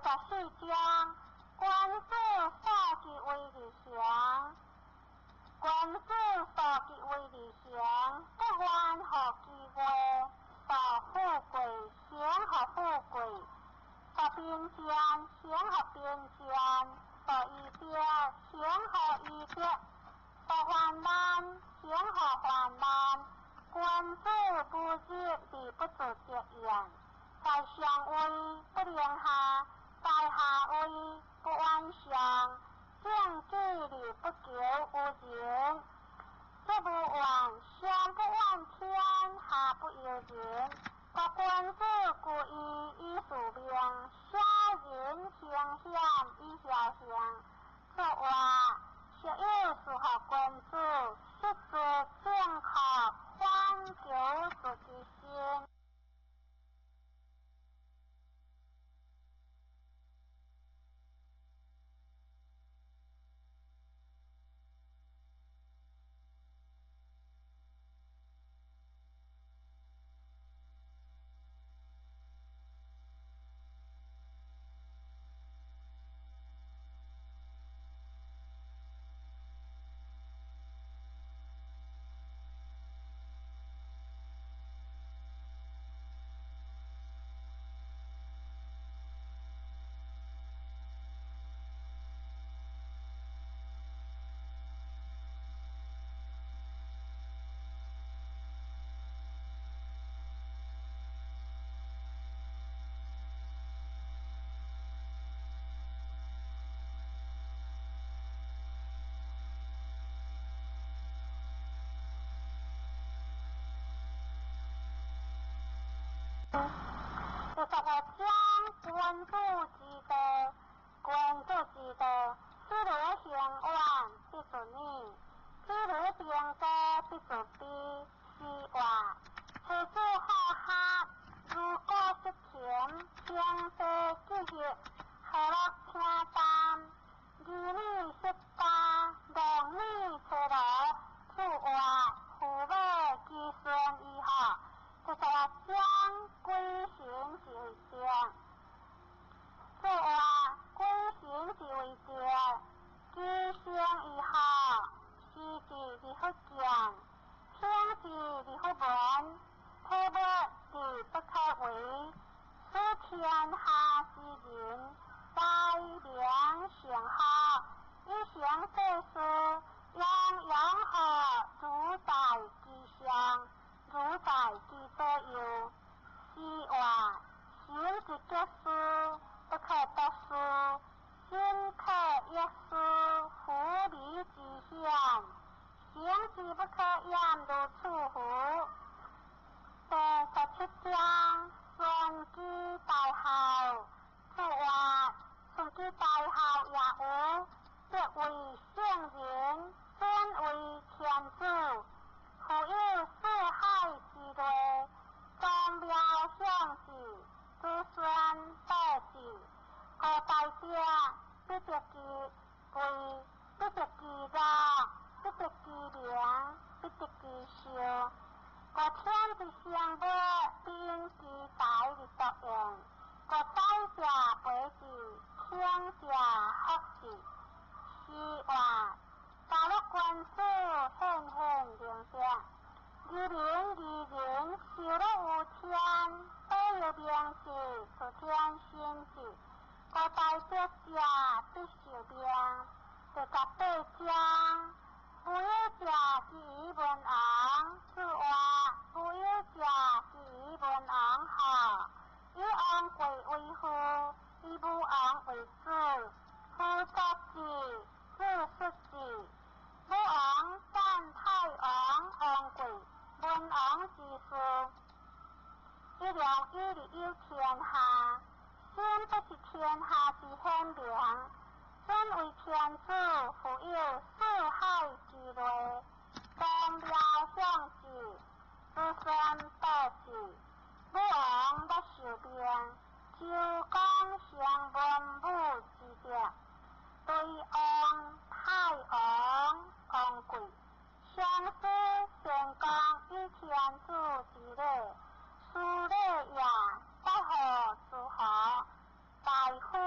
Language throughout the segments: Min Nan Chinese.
第十四章，君子素其威而行，君子素其威而行，不愿予其外，素富貴，行予富貴；素貧賤，行予貧賤；素威德，行予威德；素患難，行予患難。君子不入而不自得焉，在上位不凌下，在下位不遠上，正己而不求於人，則無怨，上不怨天，下不尤人。故君子固義以事命，小人行險以僥倖。此外，俗有事予君子，實做正確，反求諸己身。第十五章，君子之道，君子之道，知如行遠，必自勉；知如平高，必自卑。是話，妻子好學，如果適勤，平地吉日，和樂平淡，兒女適家，郎女妻勞。此外，父母子孫以後。第十六章，鬼神之為正。此外，鬼神之為正，居生以後，時至而復見，聽之而復聞，體物而不可為。使天下之人，在明成孝，以行世事，洋洋何如在其上，如在其左右。是話，心之結事，不可得事；心可一事，夫離之險。行之不可言如處乎。第十七章，順之大孝。此外，順之大孝也有，則為聖人，尊為天子，富有四海之內，宗廟享之，子孫報之。故大者，不得其貴，不得其樂，不得其名，不得其壽。故天之生物，必因其才而獨言。故宰者卑之，卿者福之。是話，假若君子顯顯明德，義民義人，受樂於天，保佑明智，屬天心智。故大德者必受命。第十八章，無有者之於文王。此外，無有者之於文王後，以王貴為父，以武王為子，父作之，子述之。武王贊太王王貴，文王之事，一良以利有天下，身不是天下之顯明，身為天子，富有四海之內，宗廟享之，子孫報之。武王欲受命，周公成文武之德，對王、太王、王貴，相師先公以天子之禮，斯禮也，不何諸侯，大夫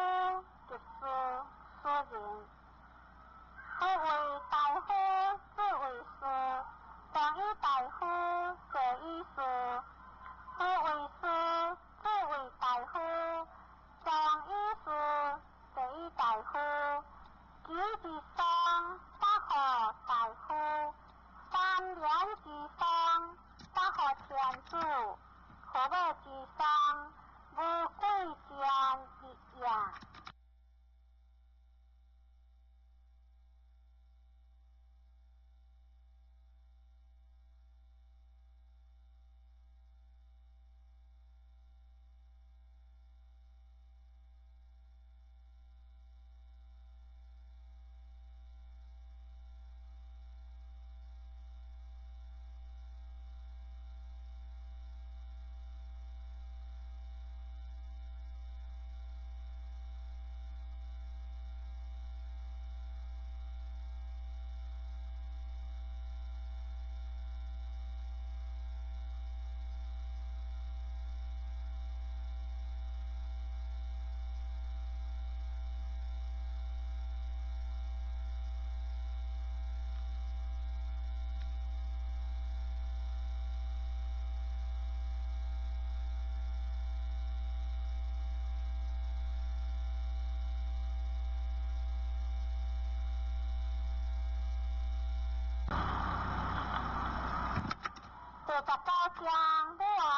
19章，武王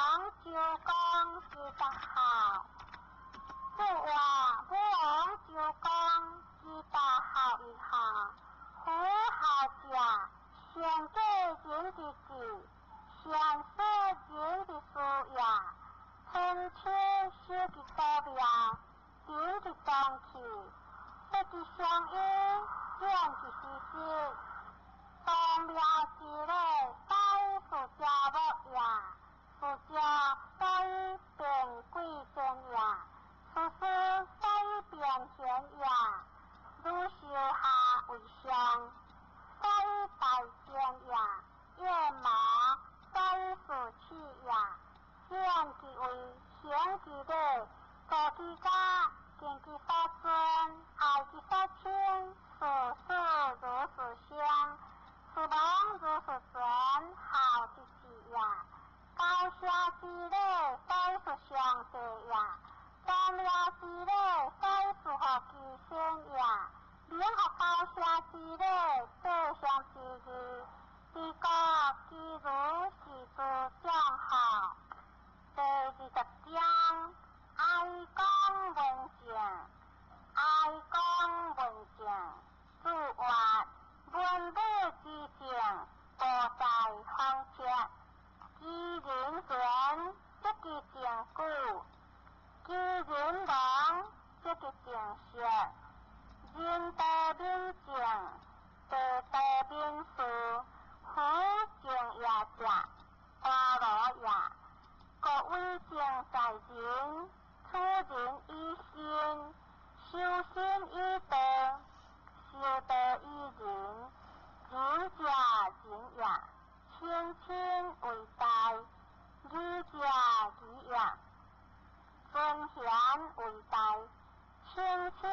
周公之捌孝。注曰：武王周公之捌孝一孝，夫孝者，善继人之志，善述人之事也。春秋修其祖庙，鼎其宗器，设其乡音，建其史实。宗庙之礼，所以事家木也；事家所以变贵贱也；事师所以变贤也。汝修下为上，所以大贱也；夜马所以事器也。见其位，行其礼，顾其家，敬其所尊，愛其所親，事事如事兄，事王如事尊，孝之至也。高下之禮，所以事上帝也；宗廟之禮，所以事乎其先也。明乎高下之禮，對象之義，治國其如是之將孝。第20章，哀公問政，哀公問政，注曰：文武之政，無在方策；其人存，則其政久；其人亡，則其政息。人多敏政，地多敏事，夫政也者，大羅也。國為政在人，處人以信，修身以德，修德以仁。仁者仁也，親親為大；義者義也，尊賢為大。親親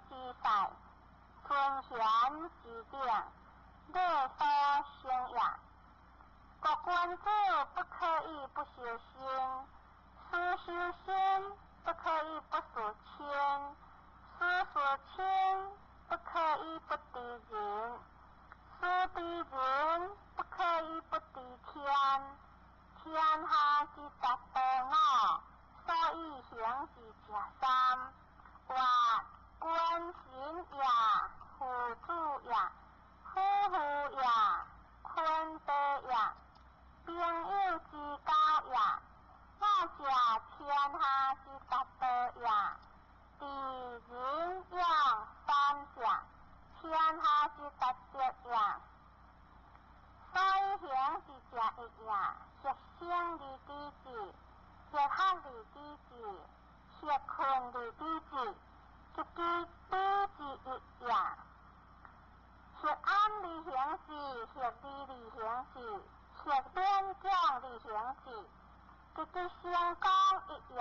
之世，尊賢之頂，禮所生也。國君子不可以不修身，事修身不可以不事親，事事親不可以不知人，事知人不可以不知天。天下之達道五，所以行之者三。曰：君臣也，父子也，夫婦也，坤道也，朋友之交也。五者，天下之達道也。知仁勇三者，天下之達德也。所以行之者一也，學生而知之，學學而知之，學困而知之，及其知之一也。學安而行之，學利而行之，學勉強而行之，及其成功一也。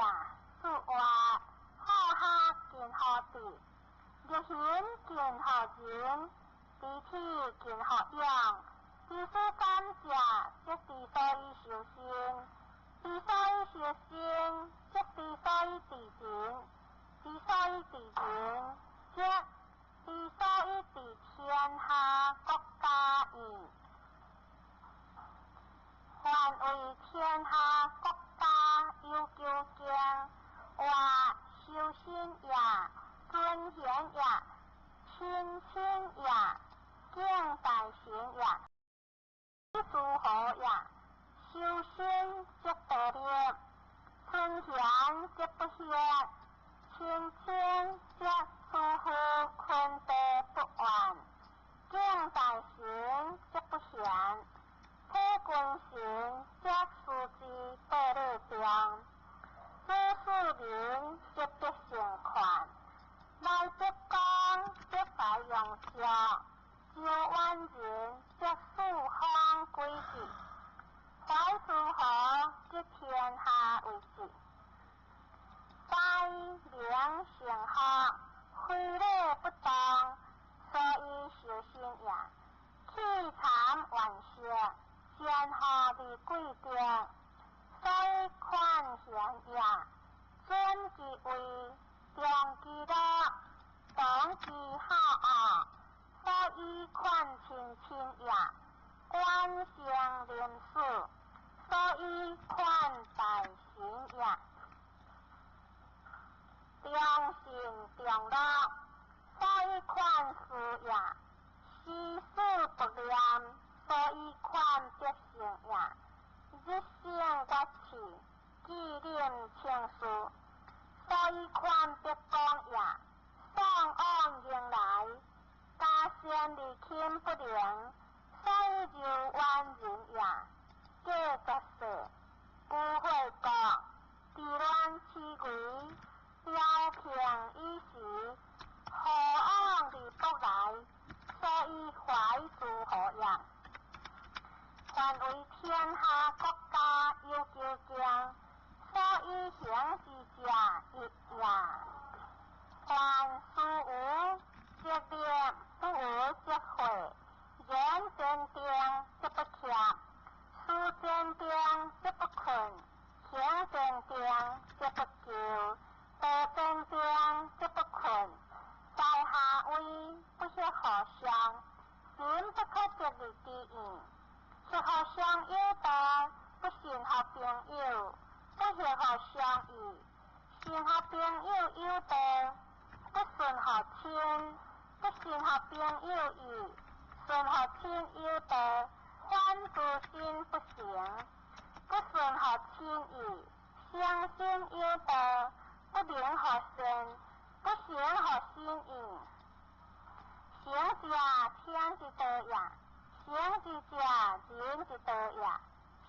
注曰：好學近乎智，力行近乎仁，知體近乎勇。知此三者，則知所以修身；知所以修身，則知所以治人；知所以治人，則知所以治天下國家矣。凡為天下國家有求經，曰：修身也，尊賢也，親親也，敬大臣也，諸侯也。修身則得力，尊賢則不歇，親親則諸侯坤道不怨，敬大臣則不嫌。體君臣則事之百禮中，主庶民則必成權。乃德公則懷陽少，周遠人則四方歸治，懷諸侯則天下為治。宰明成學，非禮不動，所以修身也。棄讒怨色，先後而貴德，所以寬賢也。尊其位，重其樂，當其孝傲，所以款親親也。官聖人事，所所以款待神也。中信中樂，所以款事也；時事不念，所以款德性也。日省月刺，紀念青事，所以款德光也。送往迎來，加善而親不能，所以柔婉人也。過十世，不會國，治亂其危，調平以時，何往而不來？所以懷諸侯也。凡為天下國家有求敬，所以行之者一也。凡事無則滅，不無則廢。言堅定則不怯，思堅定則不困，行堅定則不疚，道堅定則不困。在下位不協和相，人不可得而知矣。協和相有道，不信和朋友，不協和相義。信和朋友有道，不順和親，不信和朋友義。順和親有道，反諸心不成；不順和親義，相信有道，不明和善，不行和心意。行者天之道也，行之者人之道也。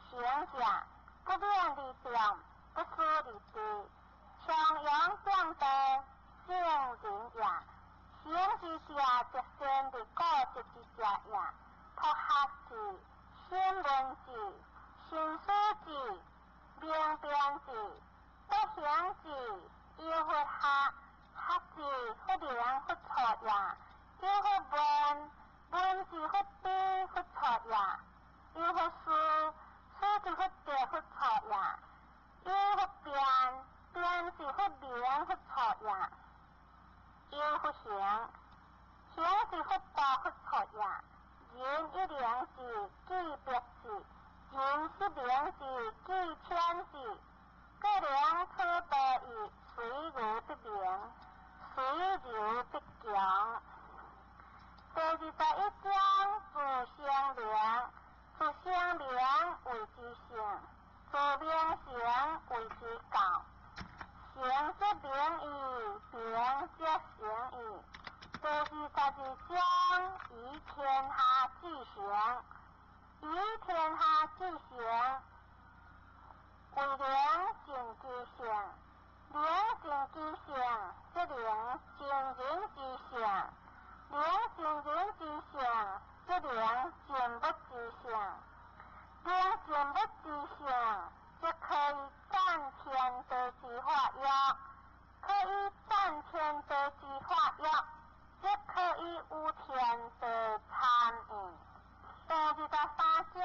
行者不免而動，不思而知，長陽正道，聖人也。行之者則善而固執之者也。朴學智、審問智、慎思智、明辨智、德行智、有佛學，學之弗明弗錯也。有佛問，問之弗知弗錯也。有佛思，思之弗得弗錯也。有佛辨，辨之弗明弗錯也。有佛行，行之弗道弗錯也。人一靈智，記別智；人十靈智，記淺智。各能此道義，隨如不明，隨如不強。第21章，自生明，自生明謂之性，自明成謂之教。成則明矣，明則成矣。第22章，以天下至誠，以天下至誠，為能盡其性，能盡其性，則能盡人之性；能盡人之性，則能盡物之性；能盡物之性，則可以贊天地之化育，可以贊天地之化育，則可以有天地參與。第23章，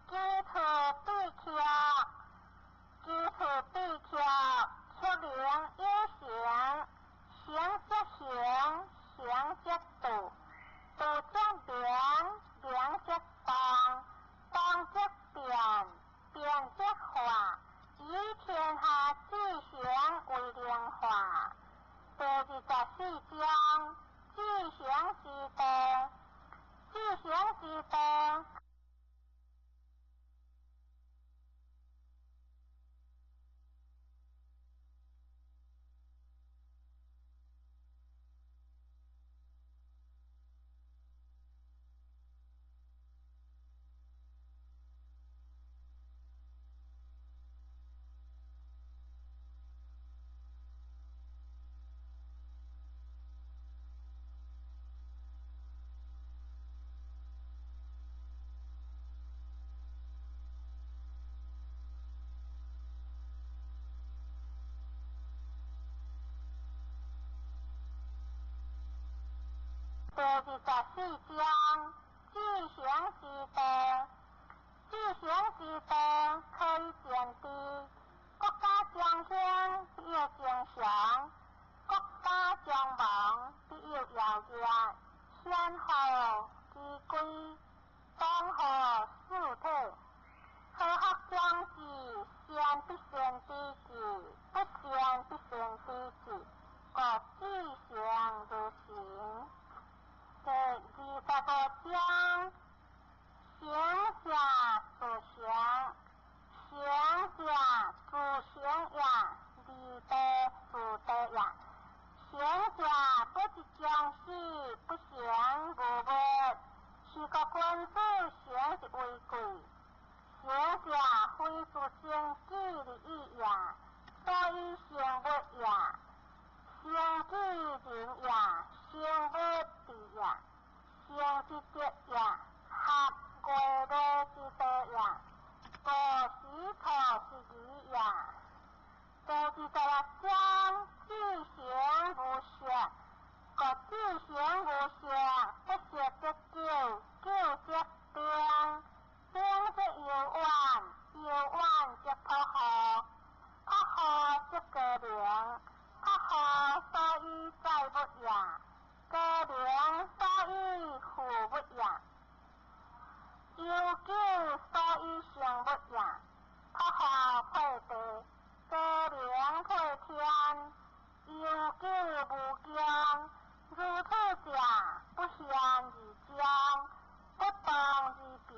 基礎對曲，基礎對曲，曲名有形，形則形，形則道，道則明，明則動，動則變，變則化，以天下至誠為靈化。第24章，至誠之道，至誠之道。第24章，至誠之道，至誠之道可以見知，國家將興必有精祥，國家將亡必有妖孽。先後之規，當何四體？和合將故君子诚是為貴，誠者非自成己而已也，所以成物也。成己仁也，成物智也，成之德也，合月老之道也，五時錯之義也。第26章，志行無色，故志行無色，不色則久，久則定，定則悠遠，悠遠則樸厚，樸厚則高明，樸厚所以載物也，高明所以負物也。悠久所以成物也，樸厚配地，高明配天，悠久無窮。如此者，不現而彰，不動而變，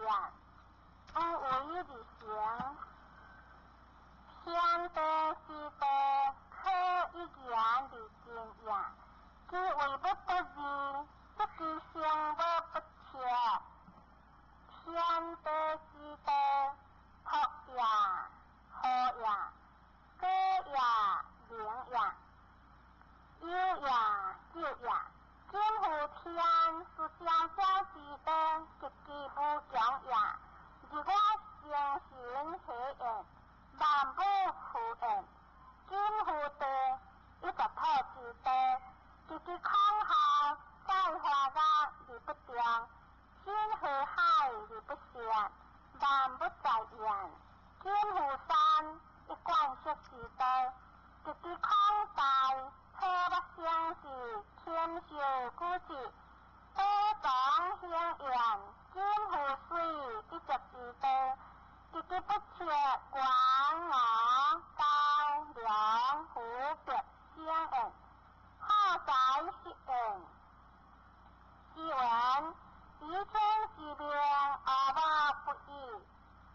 無為而成。天地之道，可一言而盡也。其為物不仁，則其生物不徹。天地之道，朴也，和也，果也，明也，悠也，久也。今乎天，是将小之道，极其無窮也。日我精神何焉，萬物復焉。今乎地，一十土之地，及其孔孝，載華岳而不動，深河海而不泄，萬物在焉。今乎山，一貫色之道，及其孔大，草木生之，禽獸居之，寶藏興焉。今乎水，一濁之道，及其不切，玄黃高粱湖白生焉，好材實焉。是云：以天之命，而物不已。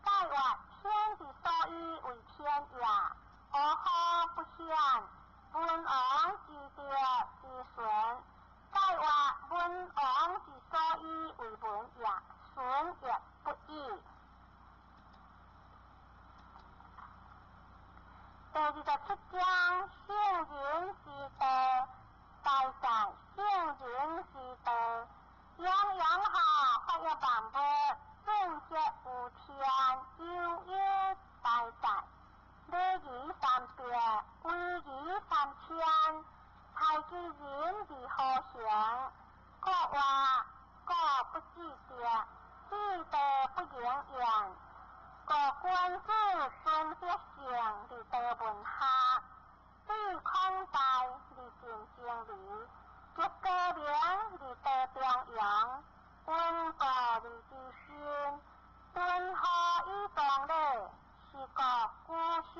蓋曰：天之所以為天也，而何不顯？文王之德之順。蓋曰：文王之所以為文也，順亦不已。第27章，聖人之道，大在聖人之道，洋洋下發育萬物，正則有天，悠悠大在，禮儀三百，威儀三千，猜其人而何行？故曰：故不至德，至道不盈焉。故君子尊德性而道文学，对孔大而尽精微，极高明而道中庸，温故而知新，敦厚以崇礼，是故居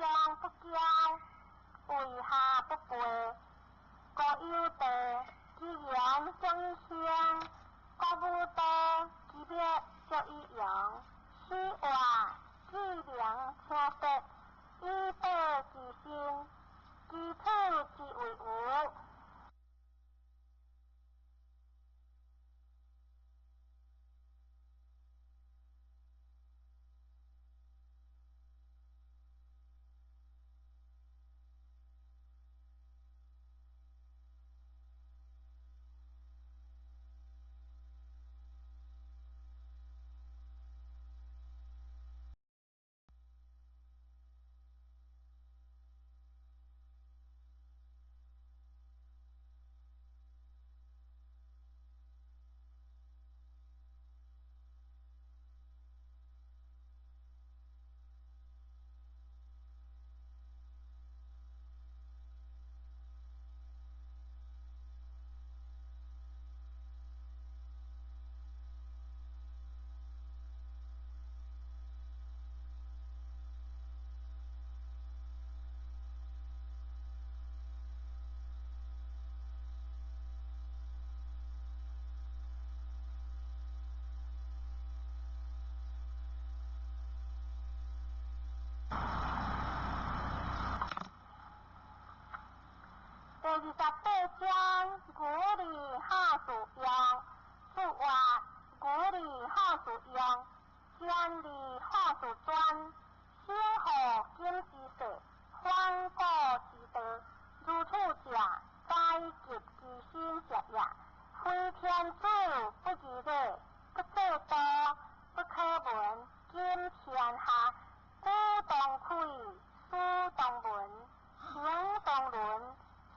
上不骄，为下不卑。故有道，其言足以行；故無道，其滅足以容。此話至明請說，以道之心，其土之為無。第28章，古里哈属阳，属曰古里哈事用，善利好事專，生何金之世，反古之道，如此者，宰及其身者也。非天子不义禮，不制度，不可聞。今天下，古當開，書當文，行當倫，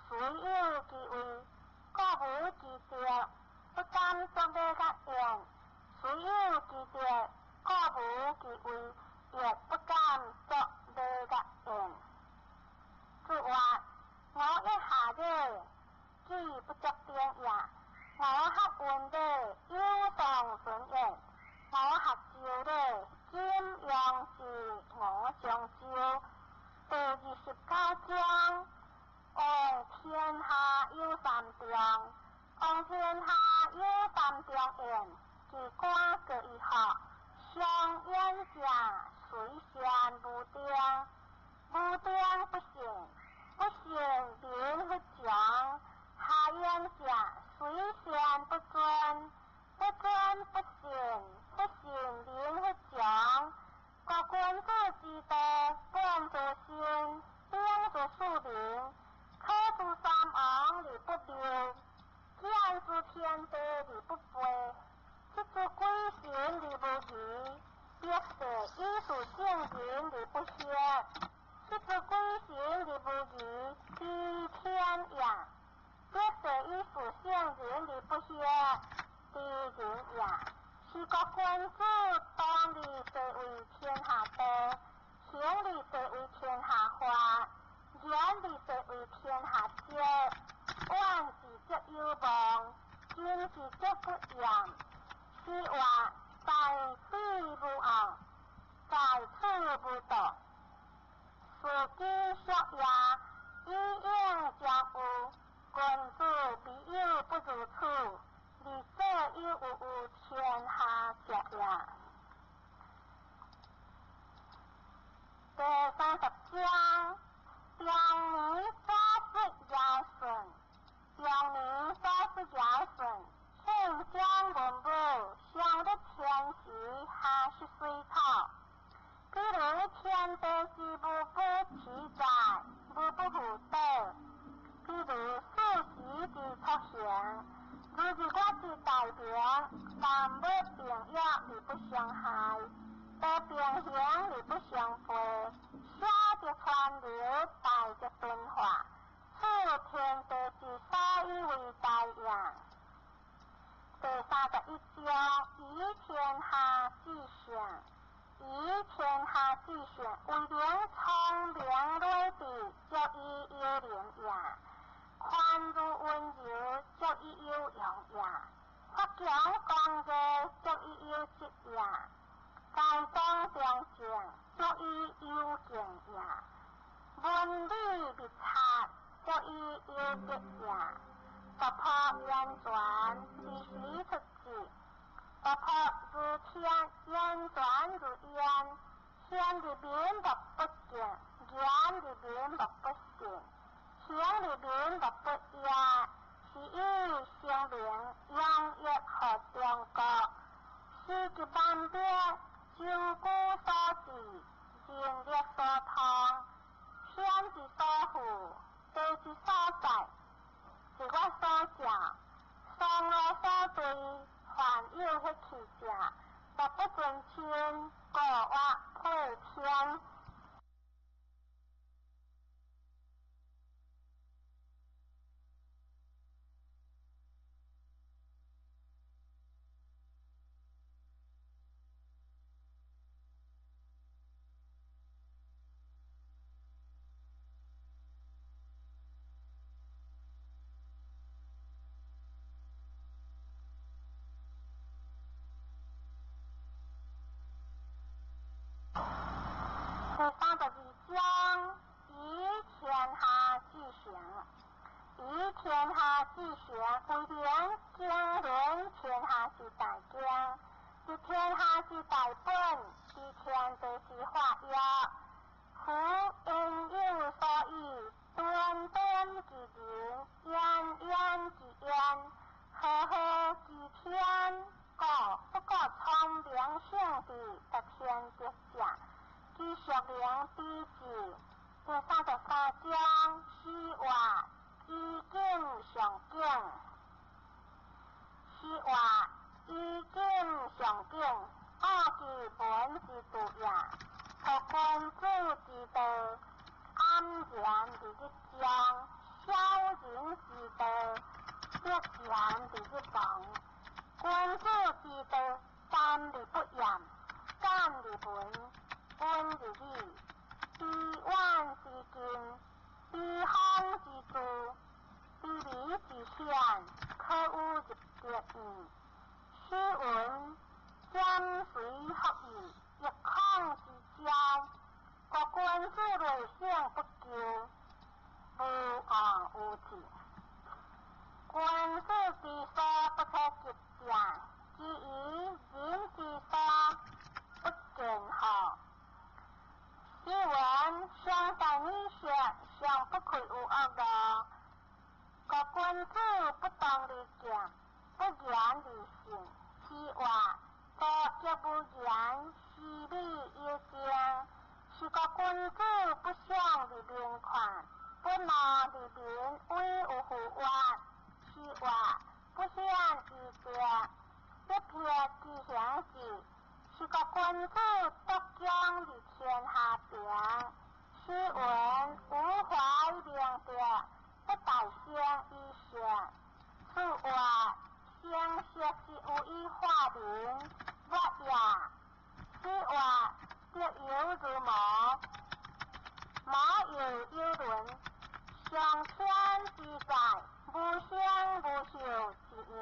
雖有其位，故無其德，不敢作禮樂言；雖有其德，故無其位，亦不敢作禮樂言。子曰：吾欲下禮，己不足典也；吾學文禮，有當順言；吾學周禮，今用之吾將周。第29章，王天下有三重，王天下有三重焉，其官各一學，上遠者，雖善無定，無定不信，不信民不強；下遠者，雖善不尊，不尊不信，不信民不強。國君子之道，本自身，秉自庶民，可知三王而不謬，見之天地而不悖，知之鬼神而無疑，必世以事聖人而不惑，知之鬼神而無疑，非天也；必世以事聖人而不惑，非人也。是國君子當立誓為天下道，行立誓為天下法，言立誓為天下則。遠之則有望，近之則不厭。是曰：在彼無傲，在此無惰。事之屬也，以應將有。君子必有不如此，而則有有天下者也。第30章，中年左出堯舜，中年左出堯舜，獻將文武，上得天時，下食水草。比如天地之無不其在，無不覆倒。比如四時之出行，如日月之大明，萬物並育而不相害，道並行而不相悖，小則川流，大則敦化，此天地之所以為大也。第31章，以天下至上，以天下至上，為能聰明睿智，足以有能也；寬如溫柔，足以有用也；發強光熱，足以有德也；在當良政，足以有敬也；文理密察，足以有德也；突破源泉，而時出之；突破如天，源泉如煙，顯而民莫不敬，言而民莫不信，行而民莫不厭。是以聲名揚溢予中國，時及萬變，周居所至，人力所通，天之所賦，地之所在，日月所照，霜露所對，凡有血氣者，莫不尊親，故曰配天。第32章，以天下至上，以天下至上，為能經綸天下之大經，知天下之大本，知天地之法要。夫因有所以，敦敦其仁，遠遠其焉，和合其天，故不過聰明是話以景象景，奧其本之度也。託君子之道，安然佇日中；小人之道，得賢佇日亡。君子之道，淡而不言，簡而文，溫而理，卑遠之近，卑方之住，卑微之顯，可與入德矣。詩云：儉隨福意，益孔之交。故君子內省不疚，無惡無悌。君子之所不可及者，其於人之所不見乎？詩云：上善女色，上不愧有惡惡。故君子不當而儉，不言而信。此話道則無言，思美有情。是故君子不想而民勸，不怒而民威有乎怨。是話不顯而德，一撇其行志。是故君子獨將而天下平。詩云：無懷明德，不待先以善。此話聲色之有以化民，惡也。此話德猶如毛，毛猶有倫，上天之在，無聲無息之應。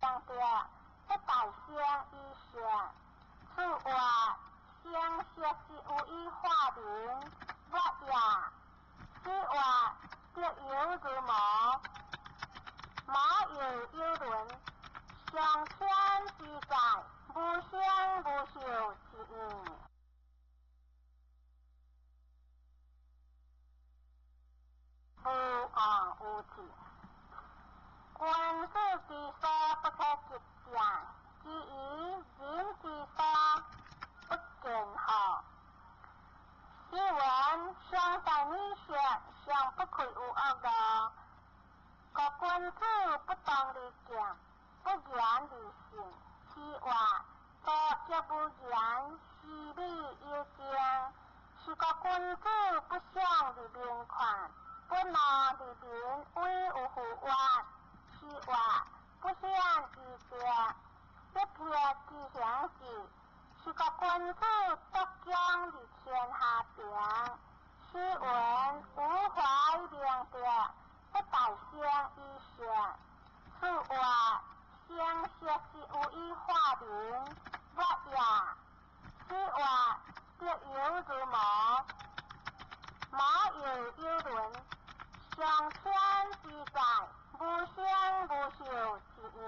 強調不待先以善，此話聲色之有以化民，惡也。此話德猶如毛，毛猶有倫，上天之在，無聲無息之應。無惡無悌。君子之所不可及者，其於人之所不見乎？詩云：上善女色，上不愧有惡惡。故君子不當而儉，不言而信。此話道則無言，思美有情。是故君子不想而民勸，不怒而民威有乎怨。是話不顯而德，一撇其行志。是故君子獨將而天下平。詩云：無懷明德，不待先以善。此話聲色之有以化民，惡也。此話德猶如毛，毛猶有倫，上天之在，無聲無息之應。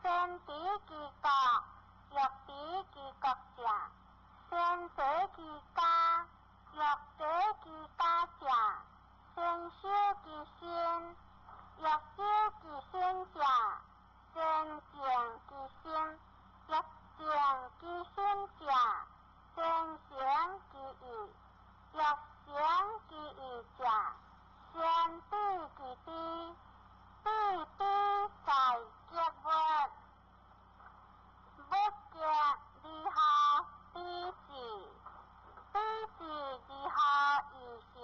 先知其國，欲知其國者，先齊其家，欲齊其家者，先修其身，欲修其身者，先淨其心，欲淨其心者，先誠其意，欲誠其意者，先止其知，知之在極物。物極而後知至，知至而後意行，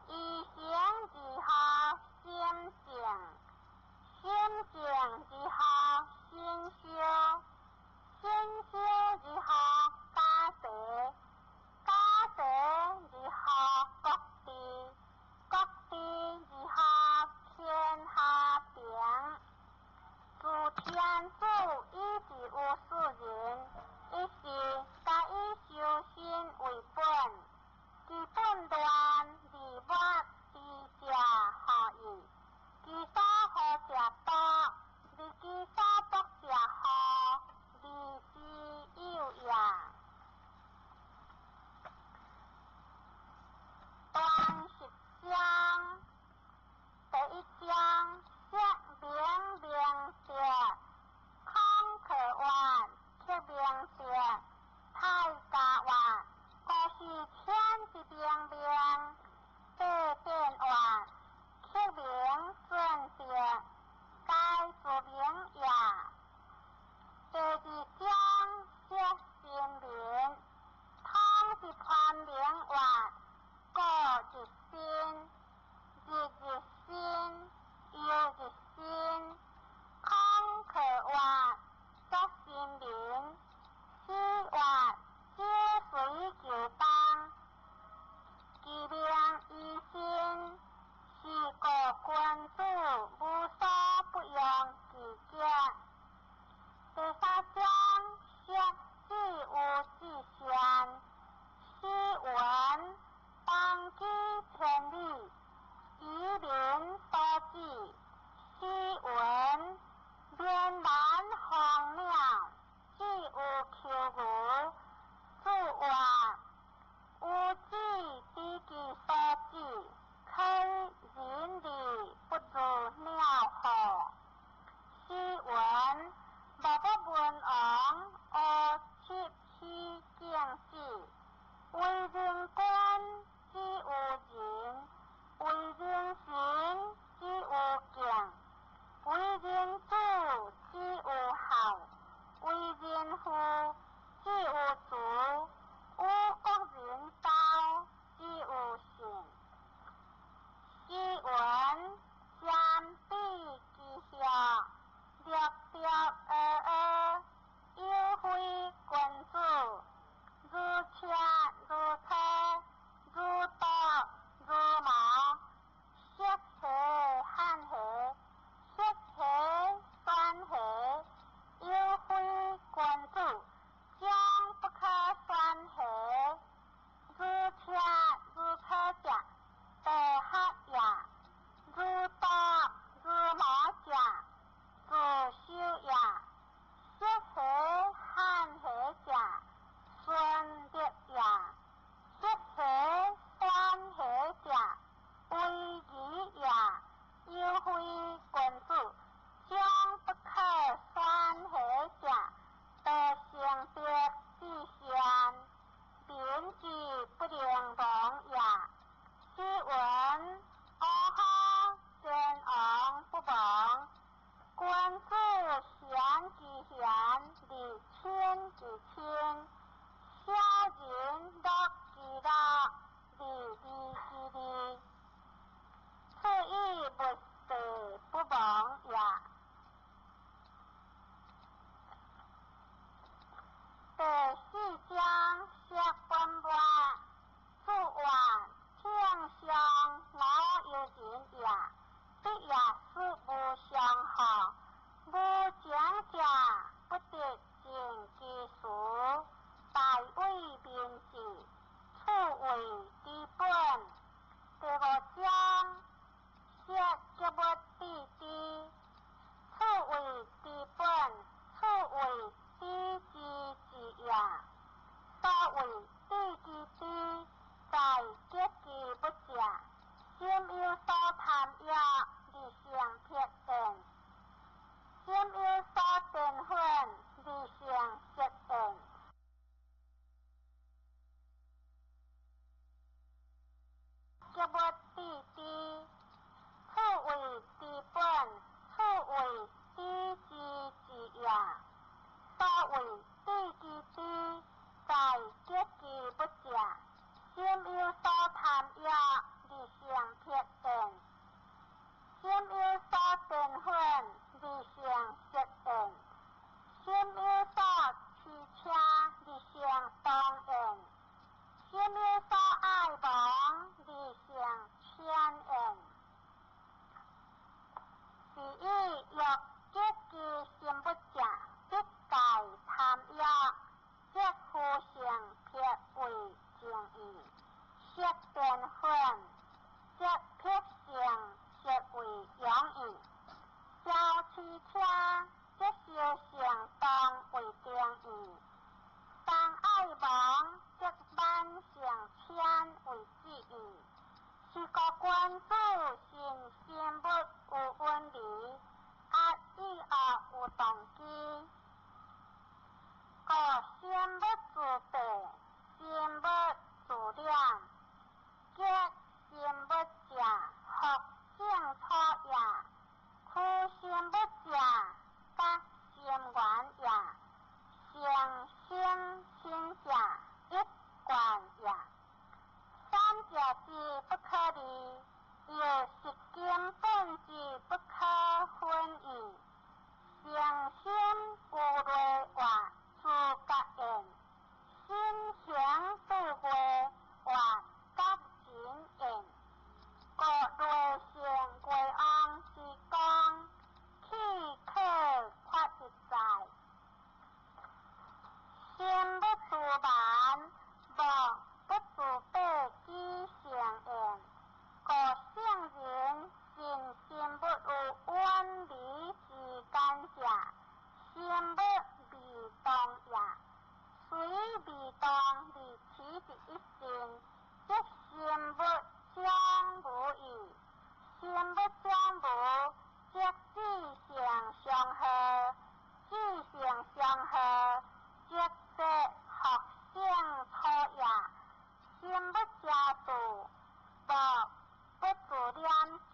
意行而後心靜，心靜而後身修，身修而後家齊，家齊而後國治。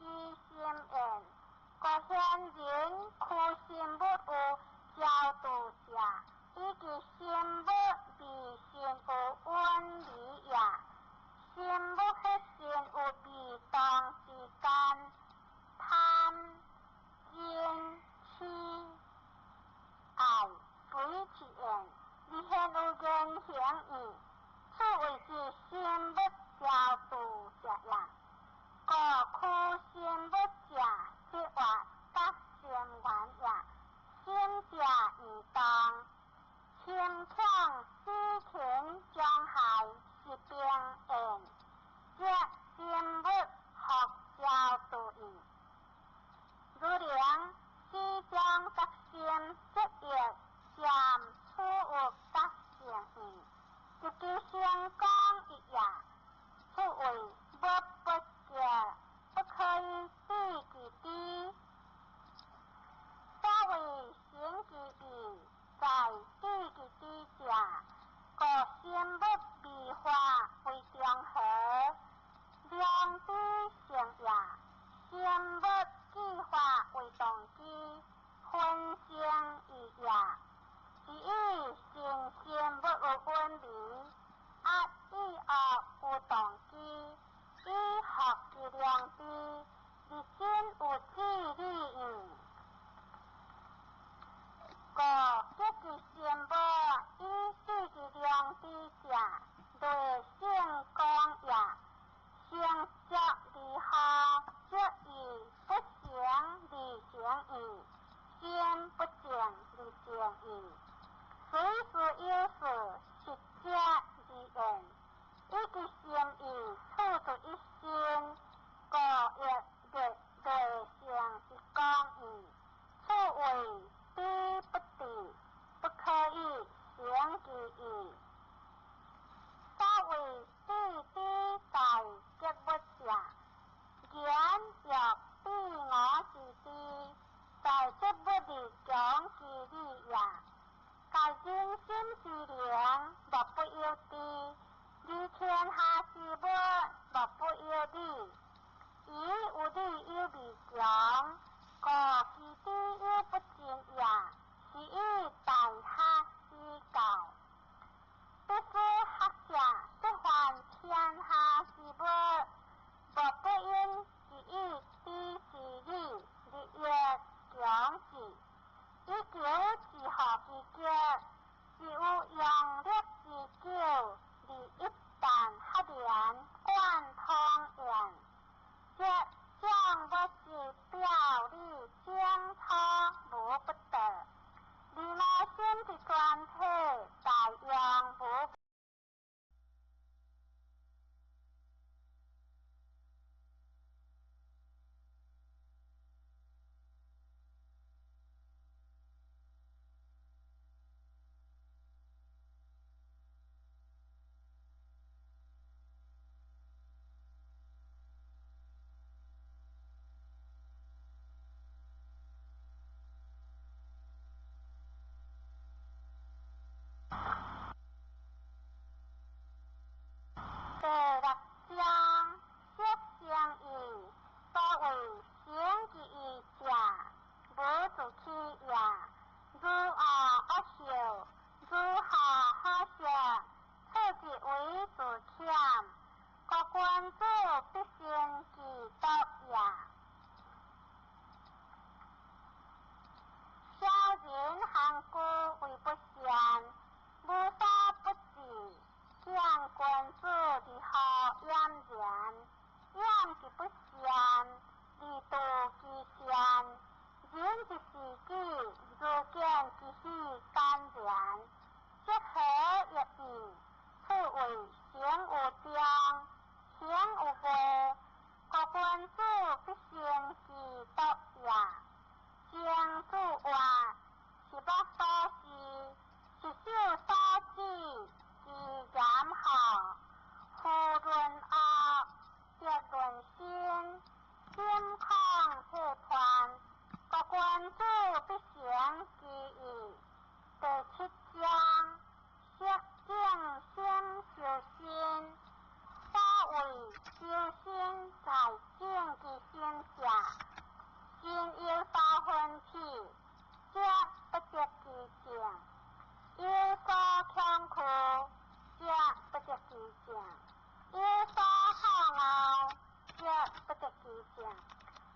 之心緣。故賢人驅心物有超度者，以及心物未身有遠離也。心物彼身有未動之間，貪、嗔、痴、愛、非起緣，而現有言行義，此謂之心物超度者也。故驅心物者，即活覺心源也。心者異動，輕強死禽將害是兵緣，則心物復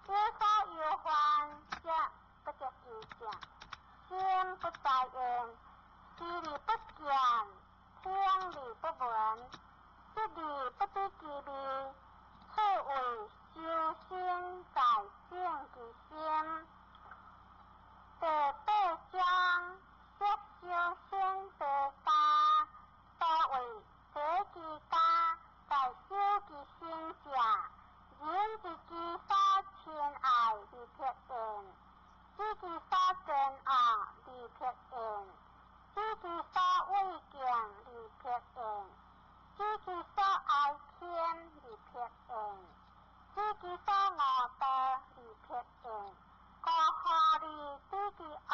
有所憂患者不得其正，心不在焉，視而不見，聽而不聞，食而不知其味，此謂修身在正其心。第八章，說修身齊家，所謂齊其家，在修其身者，人知其所親愛而撇厭，知其所憎惡而撇厭，知其所畏敬而撇厭，知其所哀謙而撇厭，知其所惡妒而撇厭。故好而知其惡，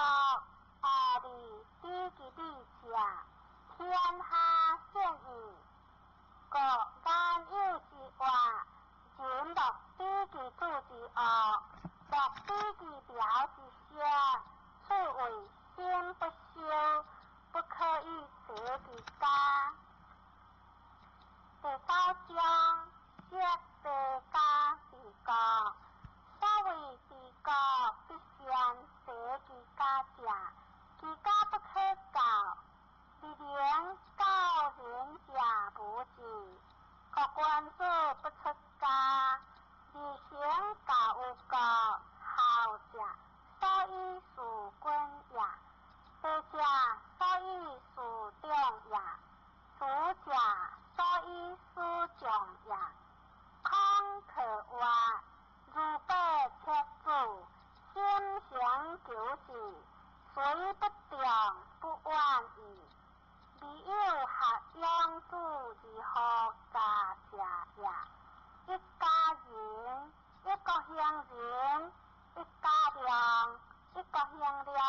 惡而知其美者，天下善矣。故言有之話，人莫比其主之惡，莫比其苗之色。此謂身不修，不可以齊其家。第九章，說齊家治國。所謂治國必先齊其家者，其家不可教，而能教人者無之。故君子不出家，而行教有國，孝者所以事君也，德者所以事長也，慈者所以事眾也。孔可話，如白切子，心行求治，雖不中，不晚矣。未有學養子如何教者也。一家仁，一國興仁，一家良，一國興良，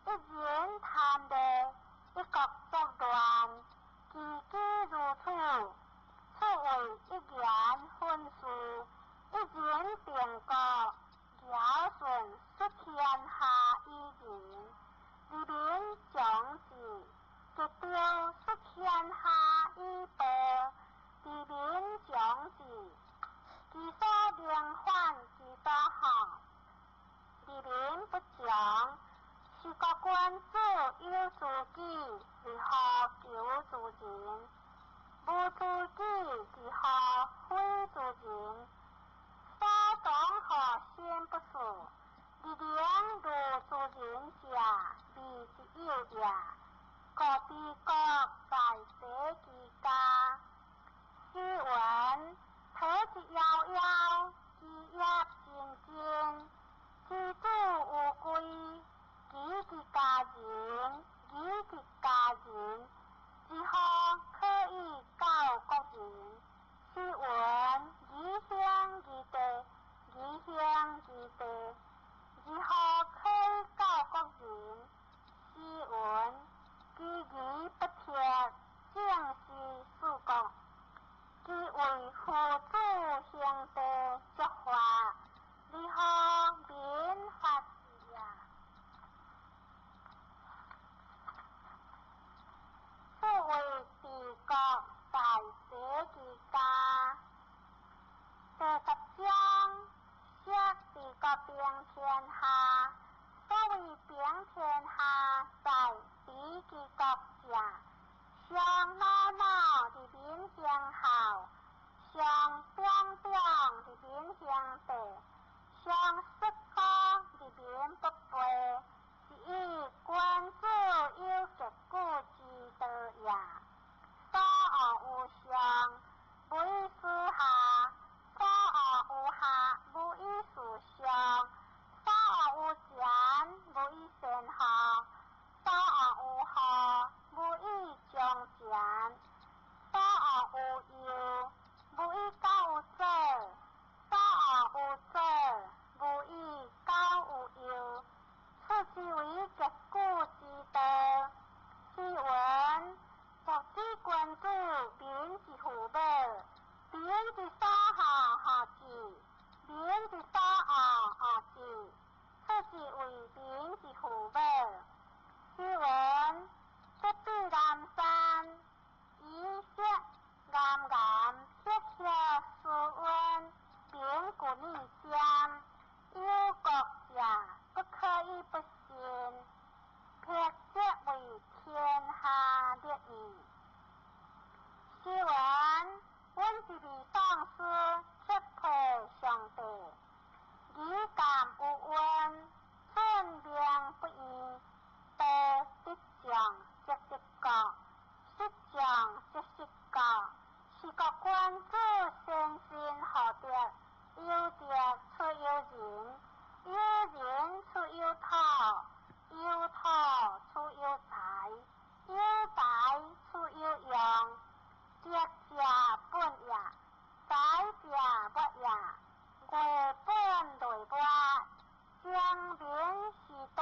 一人貪利，一國作亂。其機如此，此謂一言分事，一人定國，堯舜率天下以仁，而民眾治；桀紂率天下以暴，而民眾治。其所能反，其所好，而民不窮。是故君子有知己，如何求諸人？無知己，如何悔諸人？所當何心不事，而能如諸人者，未之有也。故治國在齊其家。詩云：體之夭夭，其葉蓁蓁。其子無歸，及其家仁，及其家仁，如何可以教國人？詩云：義興而地，義興而地，如何可以教國人？詩云：其義不鐵，正是事國。其為父子兄弟作法，如何民法治也？此謂治國在齊其家。第十章，說治國平天下。所謂平天下，在治其國者，上老老而民興孝，上中中而民興弟，上失高而民不背，是以君子有結古之道也。所惡有上，無以事下；所惡有下，無以事上；所惡有前，無以先後；所惡有後，無以將前；所惡有右，無以教有左；所惡有以不信，辟則為天下立義。試問，阮一位上師責備上帝，汝敢有恩，寸命不移，道得眾則得國，失眾則失國。是故君子先信厚德，有德出有仁，有仁出有土，有土出有才，有才出有用。德者本也，才者末也。月本類末，精明時大。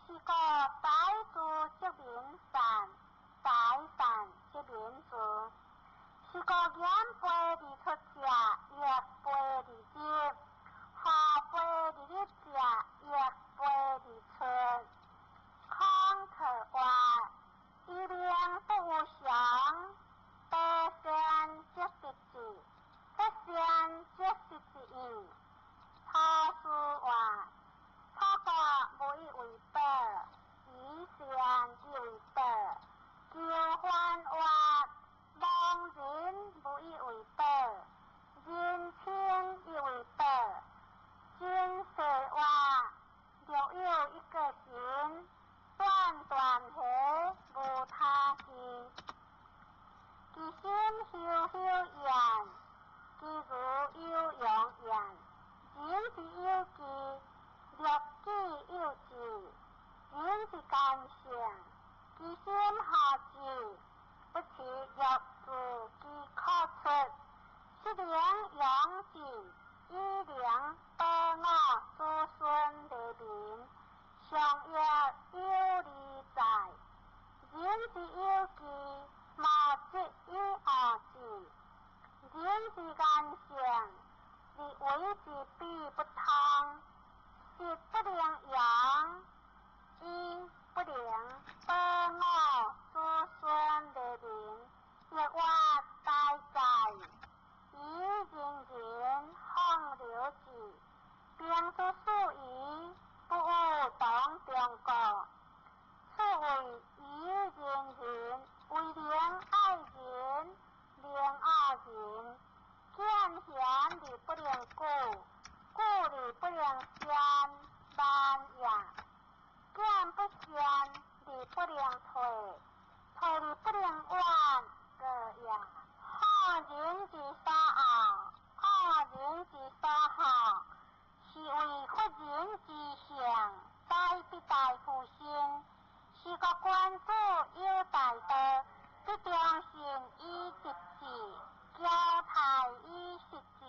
是故才智則民善，才善則民治。是故言卑而出者，亦卑而入；下卑而入者，亦卑而出。孔恪曰：以命不有常，得善則得志，不善則失志矣。陶氏曰：楚國無以為寶，以善以為寶。求歡曰：亡人無以為寶，人親以為寶。金世曰：若有一個神，斷斷河無他事。其心休休焉，其如有容焉。仁之有義，樂之有志。仁之干性，其心何志？不其欲自其可出，是能養志，以能保我子孫黎民，上亦有利在。仁之有義，毛則以惡之。仁之干性，而為之彼不通，實不能揚，以不能保我子孫黎民，亦曰大哉！以人人放流之，兵之数矣，不有當中國。此謂以仁人，為能愛人，能惡人。見賢而不能顧，顧而不能善，慢也；見不善而不能退，退而不能遠，過也。好人之所惡，惡人之所好，是謂佛人之行，在必大夫心。是故君子有大道，必忠信以直志，驕泰以失志。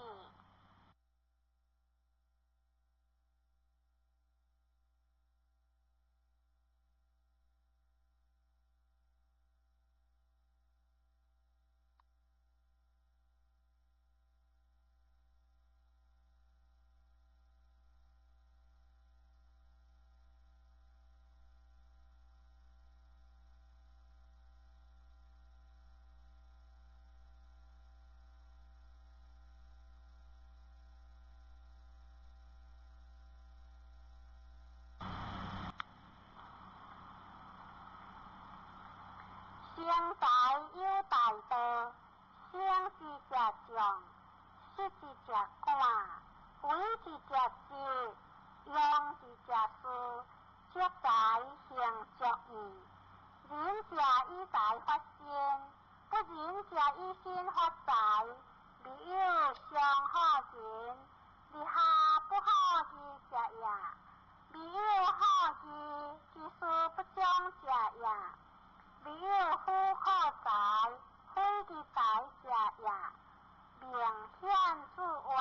成才有大道，成之者眾，失之者寡；為之者直，用之者疏。積財行足矣。仁者以財發身，不仁者以身發財。未有上好仁，而下不好義者也；未有好義，其事不忠者也；未有夫好財，非其財者也。明顯自曰：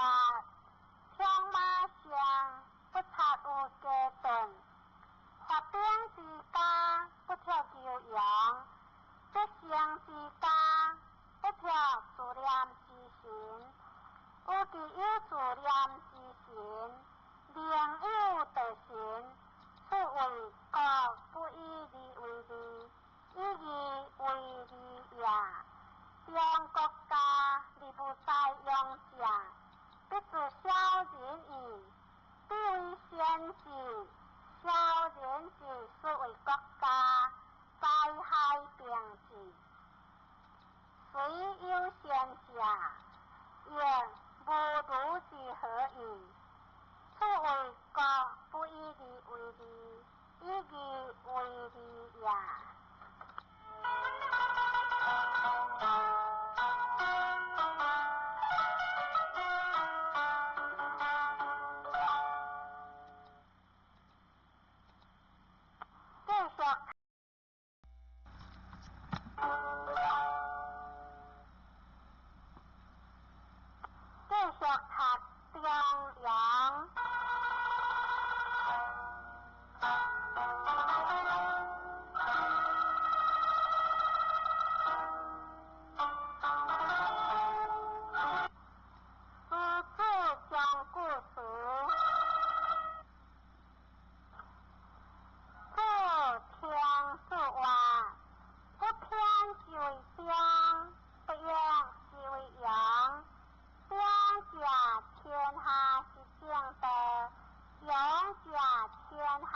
天下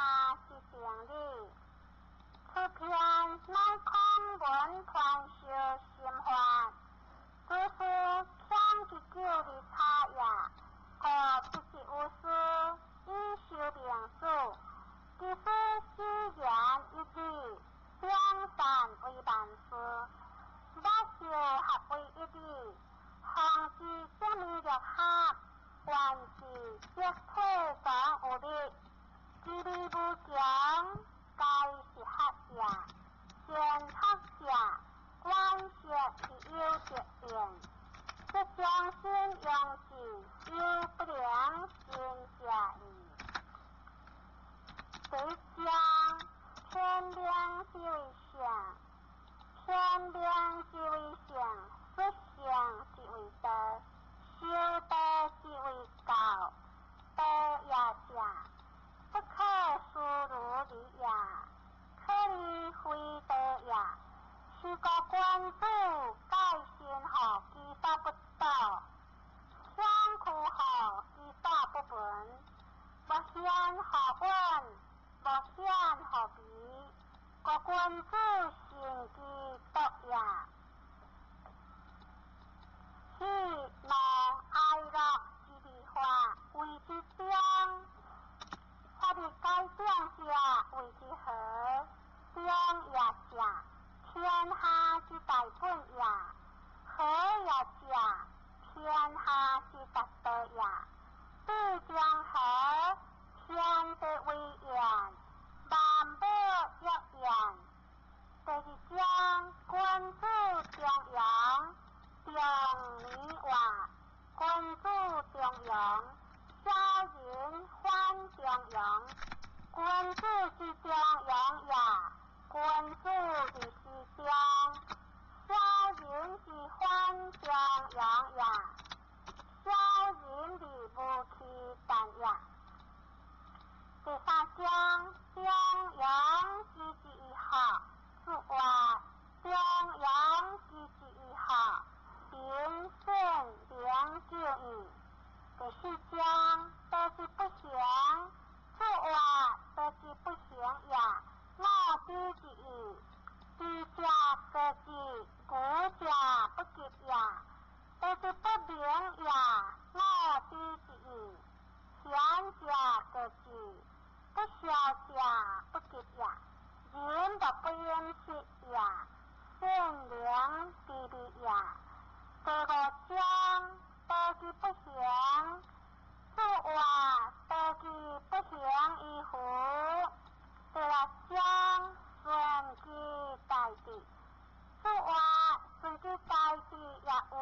之定理。此篇乃孔文传授心法，祖师遣其久而差也，故必是有师以修明此。其师只言一语，两善为万事，万事合为一理，方知正明六合，万事即体总有力，其理无穷，皆是合也。善学者，观色是有得变，即将心用志，犹不能尽者矣。第一章，天命之谓性，天命之谓性，属性之谓道，修道之谓教，道也者，不可思如理也，可以非道也。是故君子戒身吼，其所不睹；相躯吼，其所不闻。莫显乎隐，莫显乎微。故君子慎其独也。喜怒哀樂之二法謂之中，法欲改正者謂之和。中也者，天下之大本也；和也者，天下之達道也。對中和，天地為焉，萬物欲焉。第二章，君子中庸，中年活，君子中庸，小人反中庸。君子之中庸也，君子之時中，小人之反中庸也。小人之無其但也。第三章，中庸之之以學，注話中庸之之以學，平善明久矣。第四章，道之不行，注話道之不行也，我知之矣。知者過之，愚者不及也。道之不明也，我知之矣。賢者過之，不肖者不及也。人莫不掩飾也，聖靈之美也。第五章，道之不行，注話道之不行於乎？第六章，順其大智，注話順其大智也有，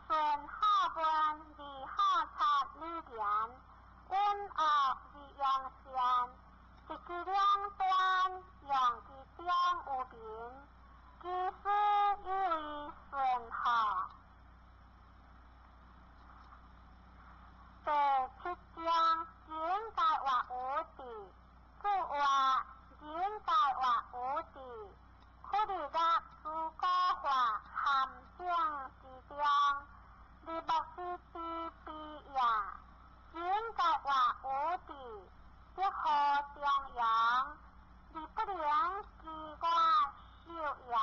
順好問而好察女言，隱惡而揚善，一其兩端，用其中有民，其師以為順好。第七章，人界活無智，注話人界活無智，苦日樂諸古法陷阱之中，日莫之知彼也。人界活無智，則何中庸，而不能知我受也。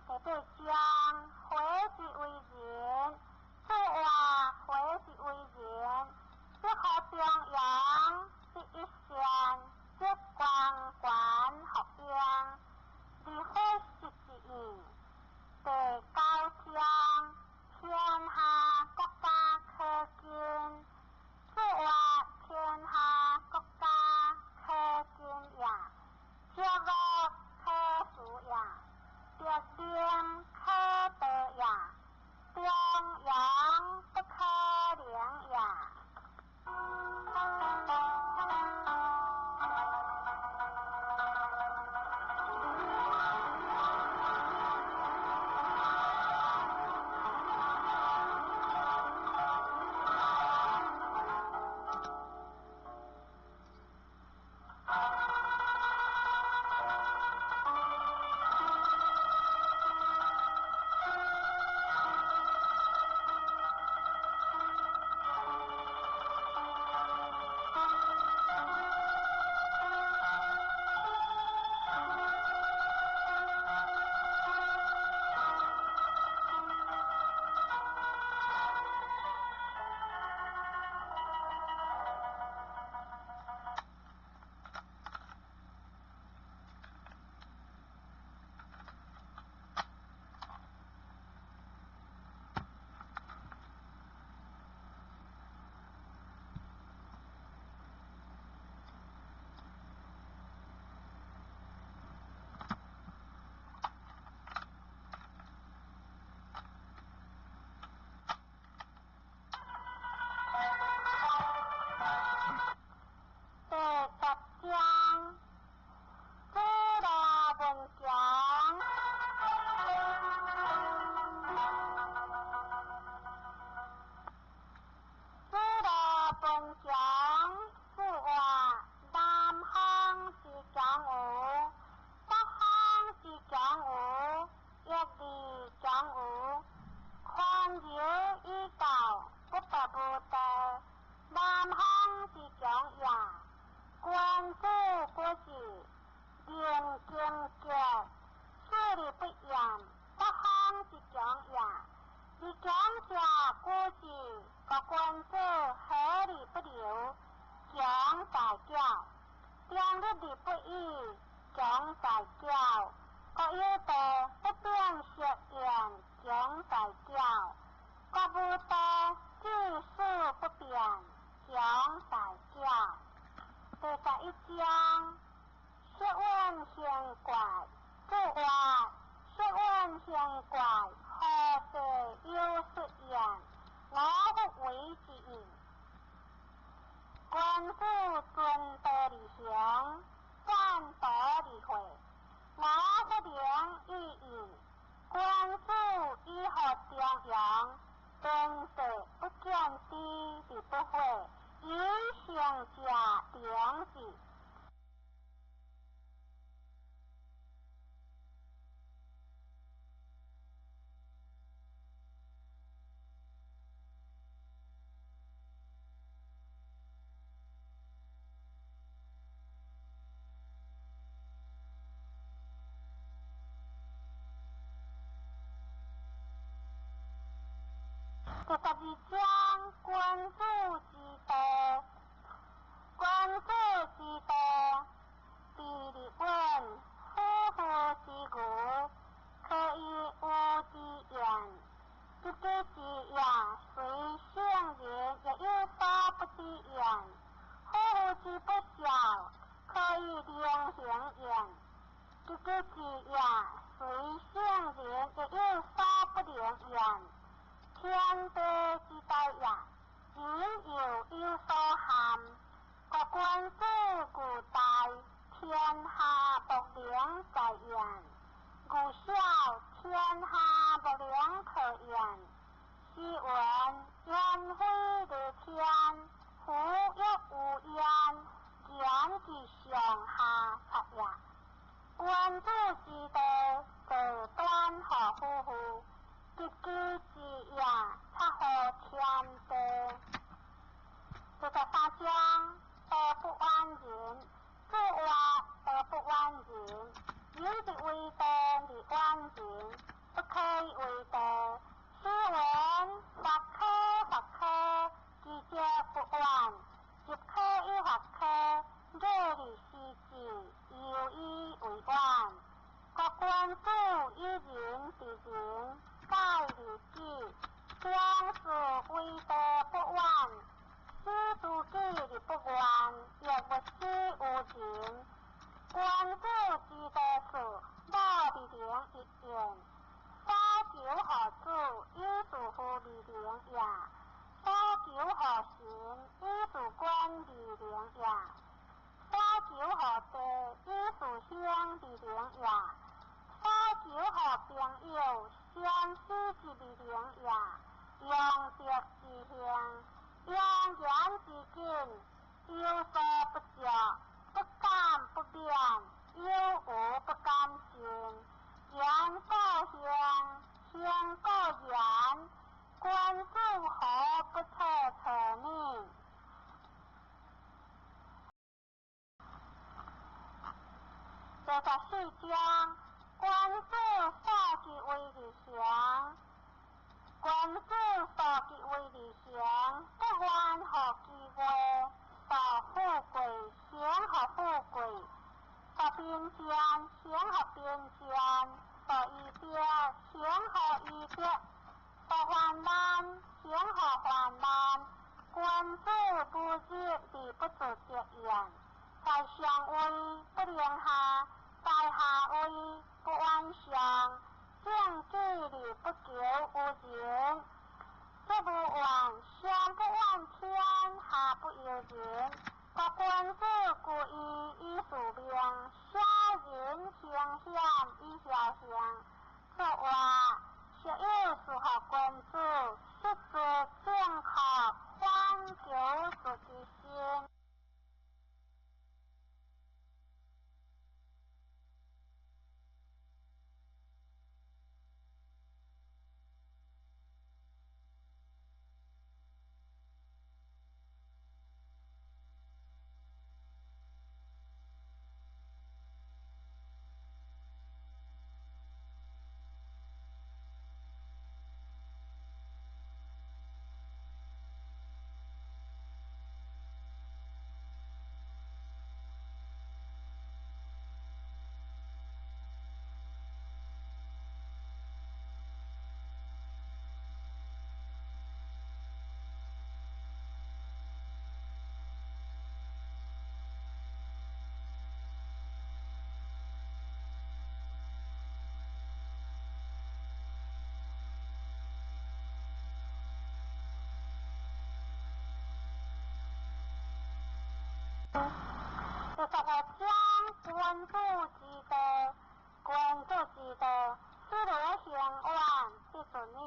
第八章，回之為人，注話回之為人，廉洁，势而不扬，北方之强也。而强者居之，国君子何而不流？强在教。中立而不倚，强在教。国有道，不变色焉，强在教。国无道，治事不变，强在教。第11章，色蕴形怪，注曰：色蕴形怪，何世有出焉？我不为之应。君子遵道而行，赞道而会。我不能以应。君子以学中庸，敦道不见知而不悔，以成者良知。第12章，君子之道。君子之道，必日远，夫妇之义，可以无之言。知己之言，虽圣人亦有所不知焉。夫妇之不孝，可以令行焉。知己之言，虽圣人亦有所不能焉。天地之大也，人犹有所憾。国君子固大，天下莫能在焉。故小，天下莫能克焉。斯云：元飞在天，夫欲无焉，言之上下策也。君子之道，道端乎夫妇；知己之言，察乎天地。第13章，道不远人，注曰：道不远人，人之为道而远人，不可以为道。斯云：法可法可，其则不远；入可以法可，礼而施之，犹以为远。国君子以仁治人，改而己，将是为道不远。使自己而不远，亦勿使有人。君子之道是，莫而能一言。所求何子，以自乎而能也；所求何神，以自君而能也；所求何地，以自乡而能也；所求何朋友，相思之而能也。用德之行，用言之谨，有所不着，不敢不变，有无不敢信。言过行，行过言，君子何不测测呢？第14章，君子素其为而行。君子素其为而行，不愿乎其位，素富贵，行乎富贵；素贫贱，行乎贫贱；素义德，行乎义德；素患难，行乎患难。君子不入而不自得焉，在上位不能下，在下位不远上。正己而不求有人，这无怨，上不怨天，下不尤人。国君子固义以自明，小人行险以侥幸。说话学有适合君子，失之正确，反求自之心。第十五章君子之道，君子之道，譬如行遠，必自遠；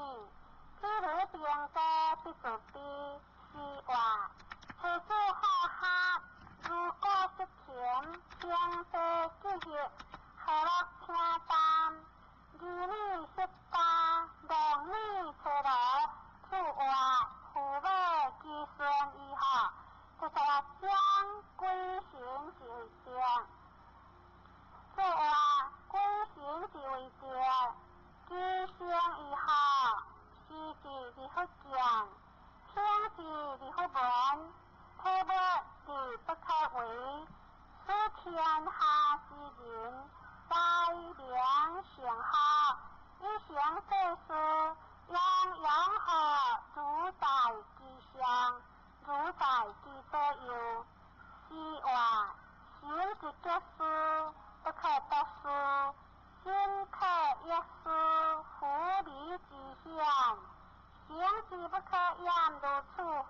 譬如兵戈，必自卑。是話，妻子好學，如果適勤，平地吉日，和樂平淡，兒女悉家，郎女妻勞，此話父母子孫醫學。第十六章鬼神之為德。此話鬼神之為德，其生醫學，時智而弗見，聽之而弗聞，體物而不可為。使天下之人，在明成學，以成世事，洋洋河如在其上，如在其左右。是話，心之結事，不可得事；心可一事，夫離之險。行之不可言如此乎？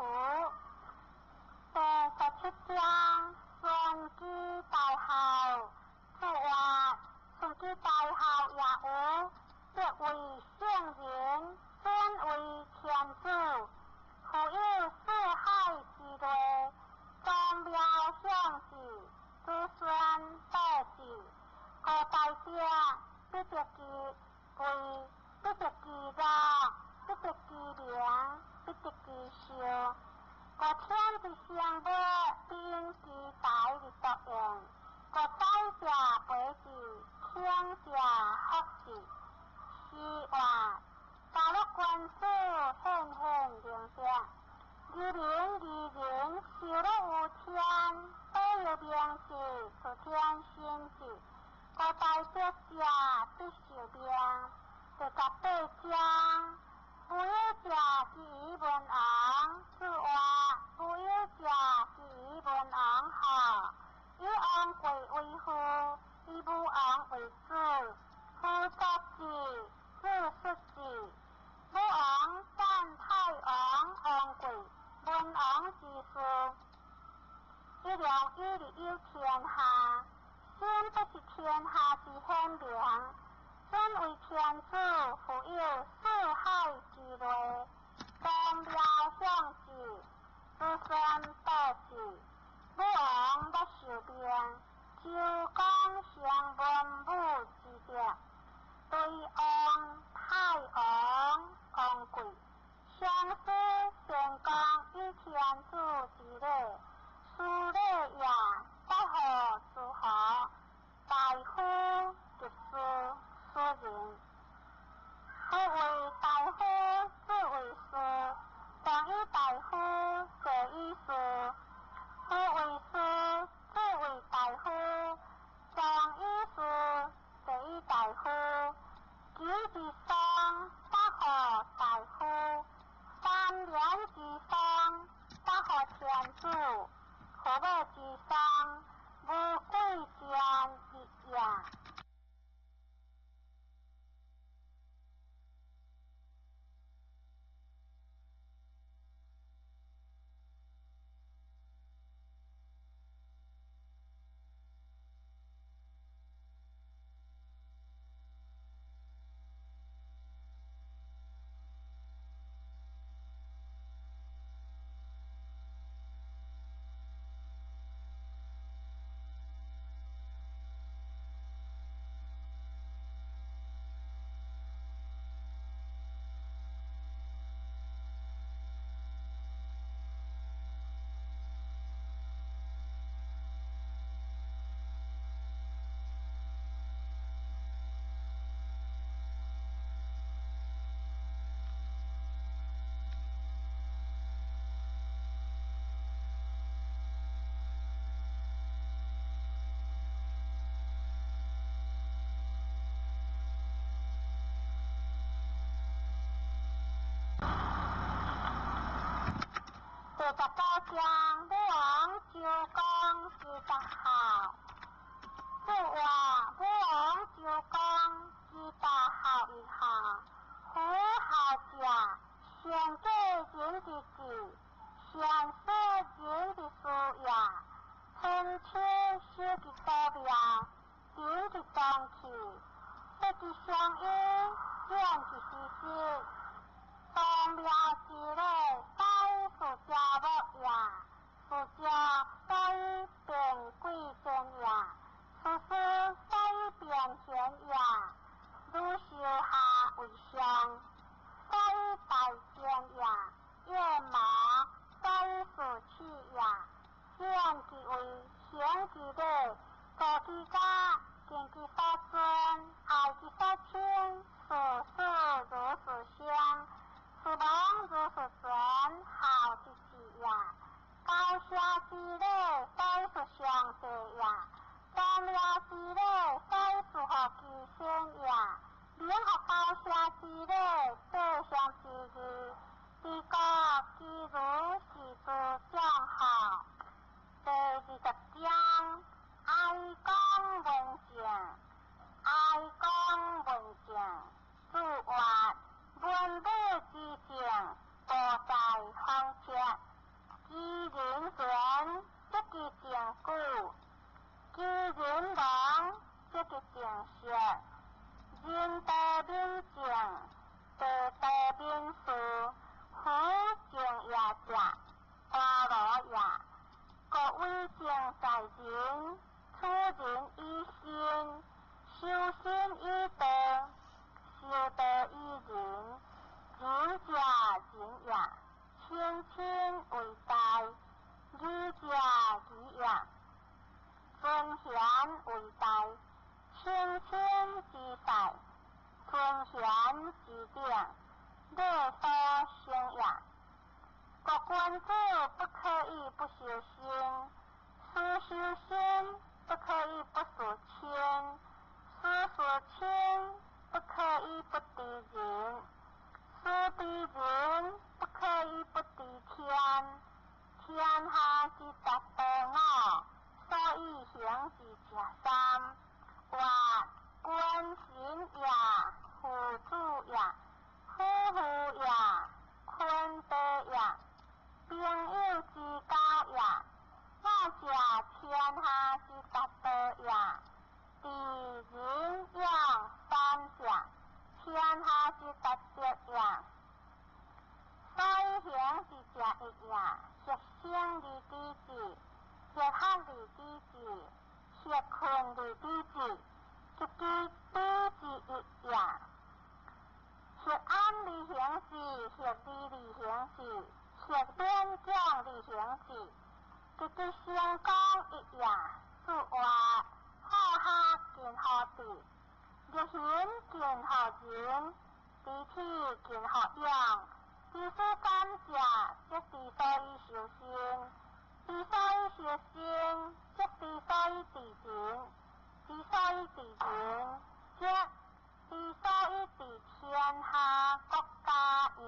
第十七章順其大孝。此話，順其大孝也有，則為聖人，尊為天子，富有四海之內，宗廟享之，子孫報之。五大者，不得其貴，不得其樂，不得其名，不得其壽。五天之生物，必因其才而作用。五宰者培之，卿者福之。是話，假如君子顯顯明德，義民義人，受樂於天，保佑明智，賜天神智。五大德者，必受命。第十八章，無有者之於文王。此話，無有者之於文王後，以王貴為父，以武王為子，父作之，子述之。武王贊太王王貴，文王之事，一良以利有天下，身不是天下之顯明。身為天子，富有四海之內，宗廟享之，子孫報之。武王欲受命，周公成文武之德，對王、太王、王貴，相師先公以天子之禮，司禮也，百戶諸侯，大夫及士庶人。夫為大夫，子為士，上以大夫，下以士。夫為士，子為大夫，上以士，下以大夫。己之喪，百戶大夫；三年之喪，百戶天子。父母之喪，無貴賤日也。第十九章，武王周公之大孝。此話，武王周公之大孝以下，夫孝者，善過人之智，善事人之事也。妻修其祖廟，勤其宗器，说其相因，见其事实。宗庙之礼，所以事家木也；事家所以变贵贱也；事师所以变贤也。汝修下为上，所以大见也；夜麻所以事器也。显其位，行其礼，助其家，敬其所尊，愛其所親，事事如是相，事王如是尊，孝之至也。高下之禮，所以是上帝也；宗廟之禮，所以是合其身也。明學高下之禮，對象之義，治國其如是之將好。第20章，哀公問政，哀公問政，注曰：文武之政，無在方策。其人存，則其政久；其人亡，則其政息。人多敏政，地多敏事，夫政也者，大羅也。國為政在人，處人以信，修身以德，修德以仁，仁者仁也，親親為大，義者義也，尊賢為大，親親之世，尊賢之頂，禮所生也。國君子不可以不修身，事修身不可以不事親，事事親不可以不知仁，事知仁不可以不知天。天下之達道五，所以行之者三：曰君臣也，父子也，夫婦也，坤道也，朋友之交也。五者天下之達道也。知仁勇三者，天下之達德也。所以行之者一也，學生而知之，學學而知之，學困而知之，及其知之一也。學安而行之，學利而行之，學勉強而行之，及其成功一也。注曰：好學近乎智，力行近乎仁，知體近乎勇。知此三者，則之所以修身；之所以修身，則之所以治人；之所以治人，則之所以治天下國家矣。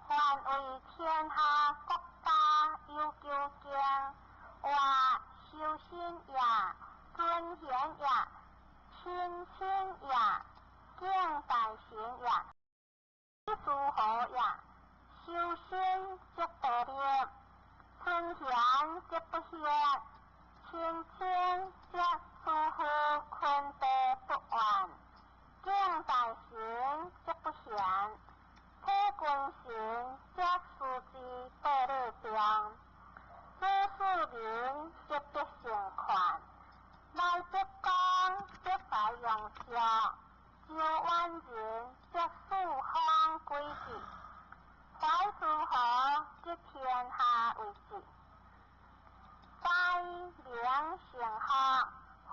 凡為天下國家有求經，曰修身也，尊賢也，親親也，敬大臣也，諸侯也。修身則得力，尊賢則不歇，親親則諸侯坤地不怨，敬大臣則不嫌，體君臣則事之得禮中，主庶民則必成權，乃德公則懷庸孝，招遠人則四方歸志，懷諸侯則天下為治。宰明成學，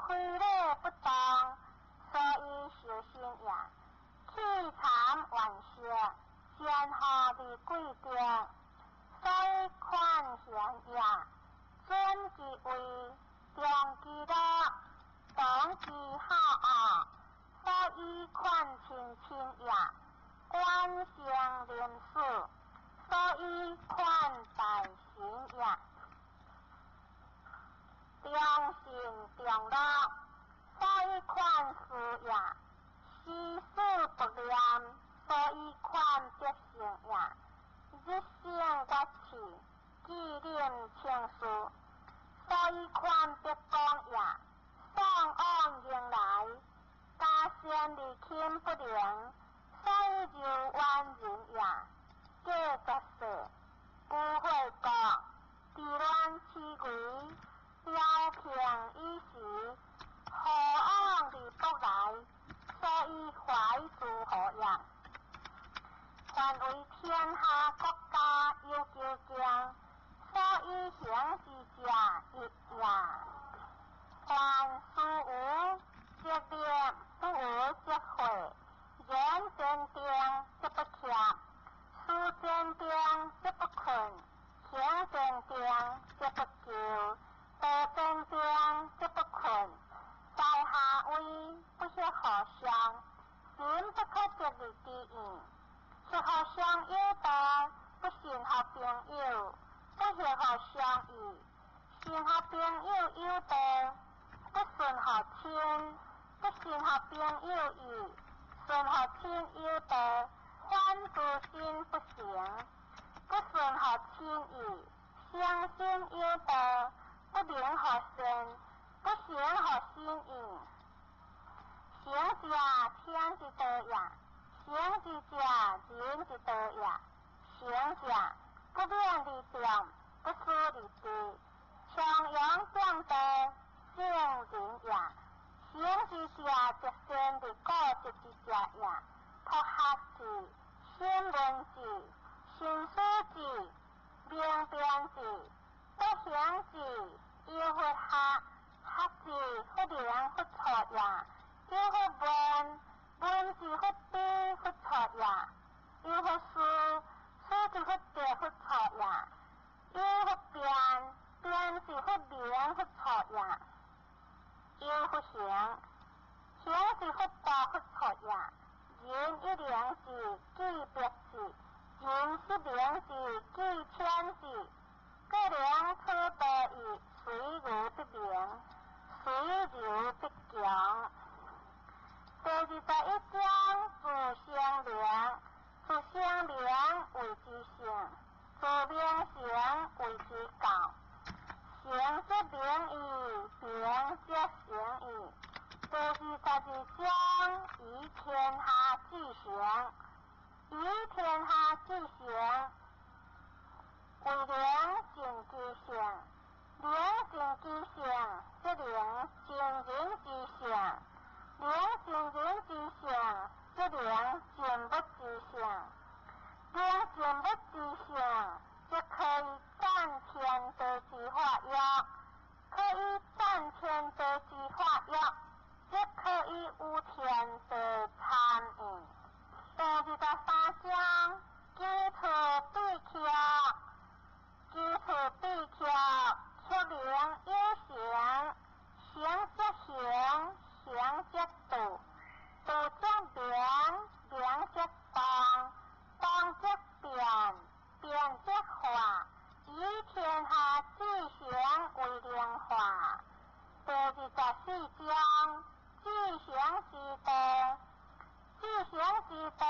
非禮不動，所以修身也。棄讒怨色，先後而貴德，所以寬賢也。尊其位，重其樂，當其好惡，所以寬親親也。觀生臨死，所以寬大臣也。重信重樂，所以寬事也。時事不念，所以寬德性也。日省月事，紀念青書，所所以寬必廣也。喪往迎來，加善而輕不能，所以柔婉人也。過十世，無悔國，治亂其危，調平以時，何往而不來？所以懷之何也。凡為天下國家有求將，所以行之者一也。凡事無則變，不無則廢。言堅定則不怯，思堅定則不困，行堅定則不疚，道堅定則不困。在下位不協和相，人不可得而知矣。協和相有道，不信和朋友，不協和相義。信和朋友有道，不信和親，不信和朋友義。信和親有道，反之心不行。不信和親義，相信有道，不明和善，不行和心意。行者天之道也，行之者人之道也。行者不免而動，不思而知。長陽正道，聖人也。行之者則先而固執之者也。朴學智、審問智、慎思智、明辨智、德行智，有佛學，學之弗明弗錯也；有佛問，問之弗知弗錯也；有佛思，思之弗得弗錯也；有佛辨，辨之弗明弗錯也；有佛行，行之弗道弗錯也。人一良知，記別智；人失良知，記淺智。各良此道義，隨如不明，隨如不強。第21章，自生明，自生明謂之性，自明成謂之教。成則明矣，明則成矣。第22章，以天下至誠，以天下至誠，為能盡其性，能盡其性，則能盡人之性；能盡人之性，則能盡物之性；能盡物之性，則可以贊天地之法約，可以贊天地之法約，則可以有天地參與。第23章，基礎對橋，基礎對橋，出名有形，形則形，形則道，道則明，明則動，動則變，變則化，以天下至誠為靈化。第24章，至誠之道，至誠之道。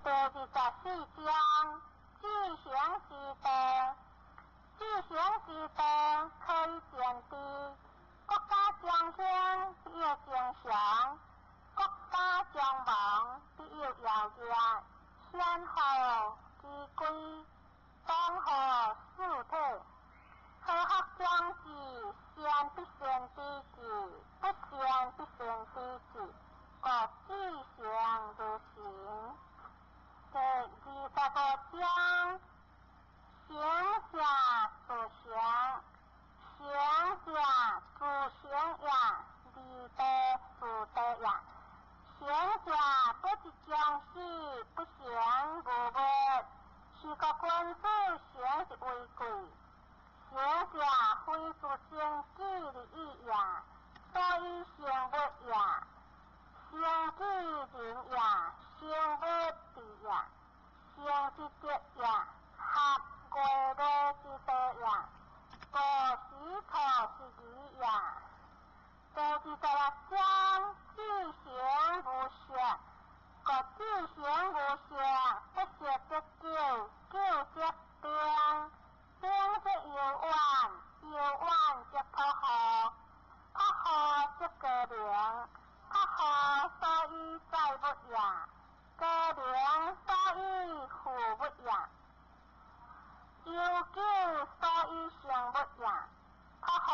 第24章，至誠之道，至誠之道可以見知，國家將興必有精常，國家將亡必有妖孽。顯赫之規，當何四體？和合將至，善必先知之，不善必先知之，故至誠如神。第25章，行者自成，行者自成也，二道自以成物也，成其人也，成物智也，成之德也，合月乐之道也，五时错之义也。第26章，至诚无色，故至诚无色，不色則久，久則定，定則悠遠，悠遠則朴厚，朴厚則高明，朴厚所以載物也，高明所以賦物也，悠久所以成物也，朴厚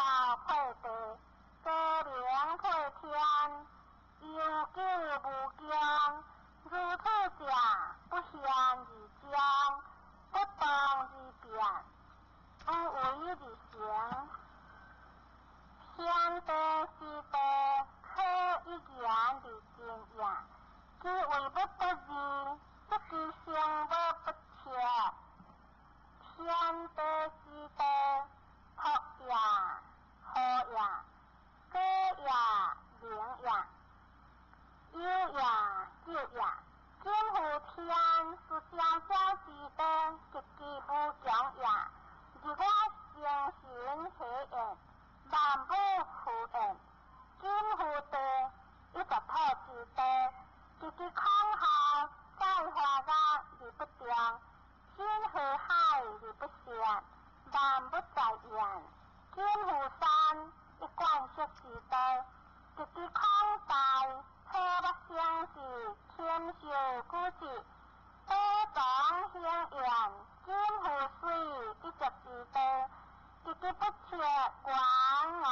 配地，高明配天，悠久無窮，如此者不現而彰，不動而變，無為而成。天地之道，可以言而盡也。其為物不二，則其成物不肖。天地之道，朴也，厚也，高也，明也，悠也，久也。今乎天，是昭昭之道，极其無窮也。日我精神體驗，萬物敷衍。今乎地，一十土之地，極其空浩，載華岳而不動，深河海而不泄，萬物在焉。今乎山，一貫色之地，極其廣大，草木生之，禽獸居之，寶藏興焉。今乎水，一濁之地，極其不測，廣袥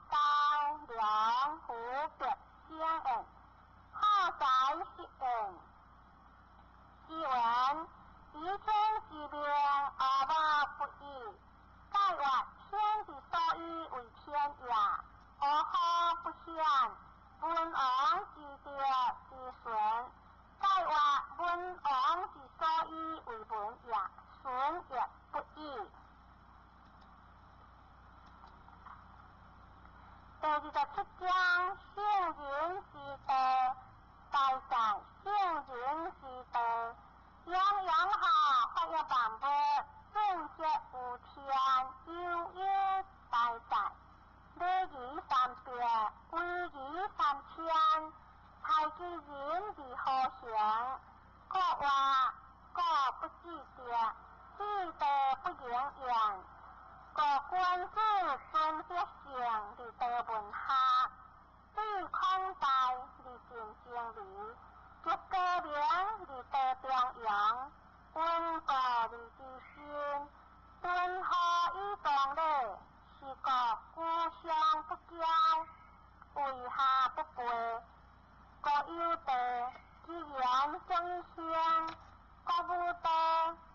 高梁湖別生焉，好哉適焉。是云：以天之命，而物不已。蓋曰：天之所以為天也，而何不顯？文王之德之順。蓋曰：文王之所以為文也，順亦不已。第27章，聖人之道，大在聖人之道，洋洋下發育萬物，正則有天，悠悠大在，禮儀三百，威儀三千，才其人而何行？故曰：故不至德，至道不盈焉。故君子尊德性而道文学，對孔大而盡精微，極高明而道中庸，溫故而知新，敦厚以崇禮，是故居上不驕，為下不卑。故有道，其言足以興；故無道，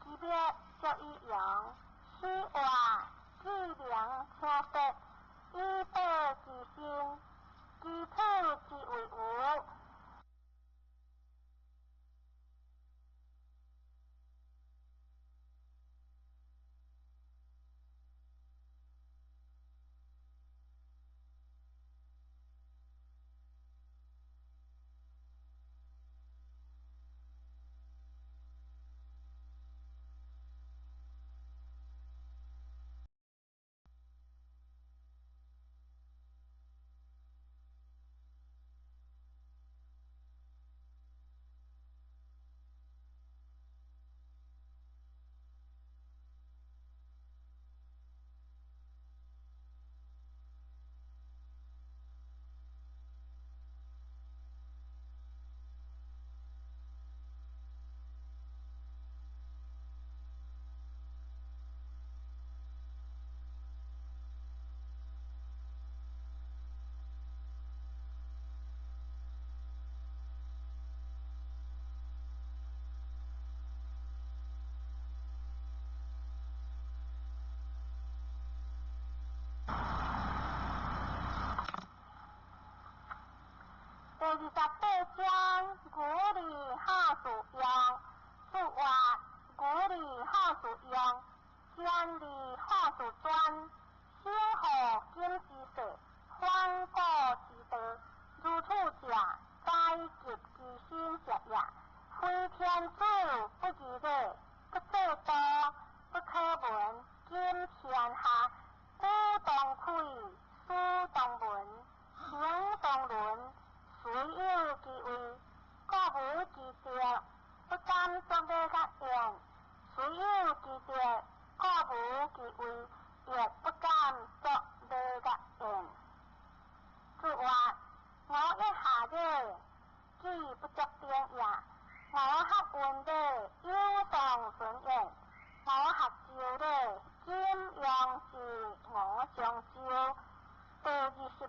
其滅足以亡。此話至明清晰，以道之心，其土之為無。第28章，古禮好事用，說話古禮好事用，千里好事專，先後金之勢，反古之道，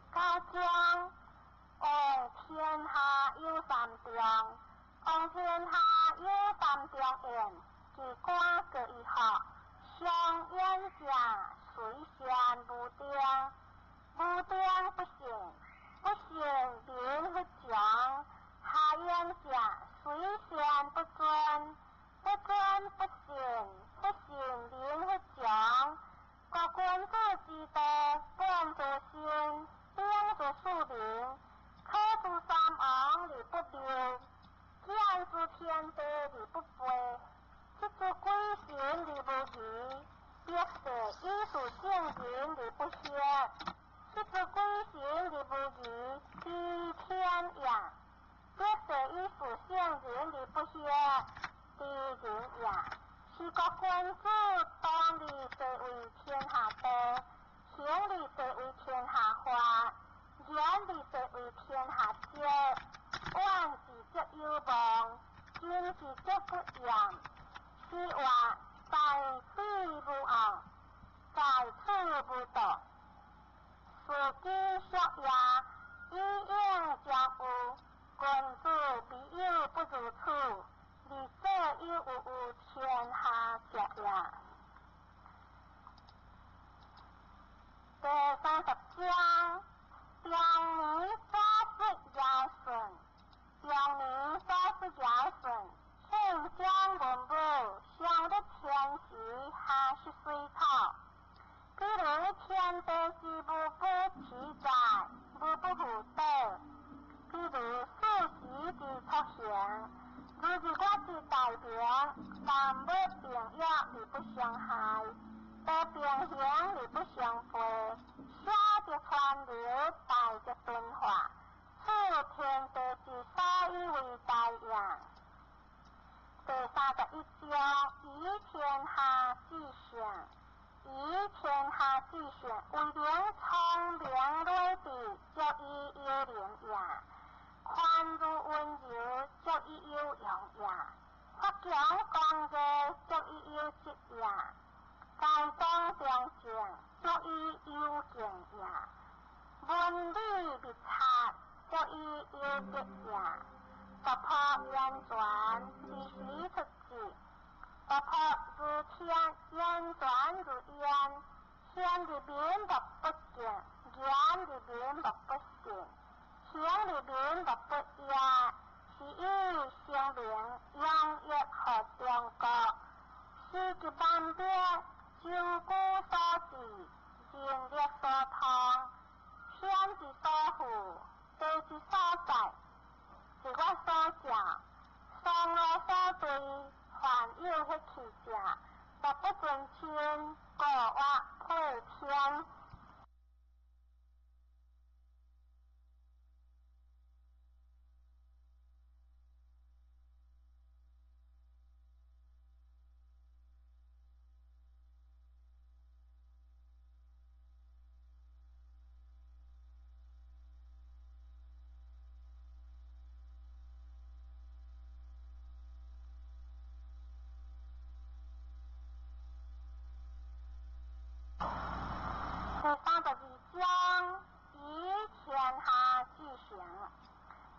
九章，王天下有三重，王天下有三重言，其官各一学，上言者随善无定，无定不信，不信民不强，下言者随善不尊，不尊不信，不信民不强。国君子之道，本自身，秉自庶民，可自三王而不谬，见自天地而不悖，知自鬼神而无疑，必世以自圣人而不惑，知自鬼神而无疑，知天也；必世以自圣人而不惑，知人也。是国君子当立地为天下道，行立地为天下法，言立地为天下节。远之则有望，近之则不厌。是话在彼无傲，在此无惰。事机属也，以应将有。君子必有不如此。而这有有天下者也。第三十章，中年早出尧舜，中年早出尧舜，圣将文武，上得天时，下识水草。比如天地之无不齐在，无不负德。比如四时之出行。如是我之大名，万物并育而不相害，道并行而不相悖，小则川流，大则敦化，此天地之所以为大也。第三十一章，以天下至上，以天下至上，为能聪明睿智，足以有能也。宽如温柔，足以有用也；发强光热，足以有德也；在中中正，足以有敬也；文理密察，足以有德也。突破源泉，而时出之；突破如天，源泉如烟，显而民莫不敬，言而民莫不信。行而民莫不厌，是以声名扬溢予中国。时及万变，周居所至，人力所通，天之所负，地之所在，是我所照，双路所对，凡有彼去者，莫不尊亲，故我配天。第三十二章，以天下至上，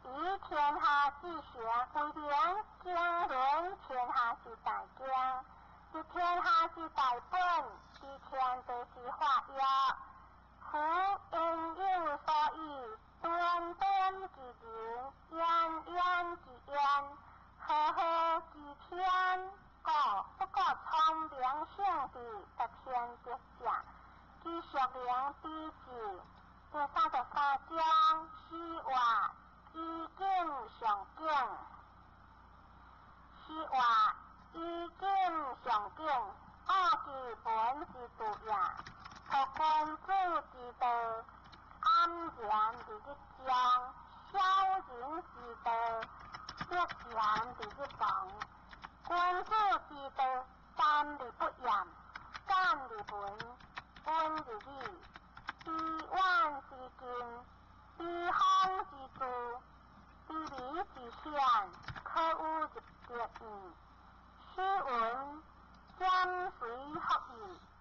以天下至上，为能经纶天下之大经，知天下之大本，知天地之法要。夫因有所以，敦敦之仁，远远之远，和合之天，故不过聪明圣智得天德者。其俗名比之。第三十三章，诗话以景上景，诗话以景上景，奥其文之度也，托君子之道，安然而日中，小人之道，必然而日亡。君子之道，三而不厌，简而文，温而理，知远之近，知方之助，知微之显，可与入德矣。诗云：兼随福义，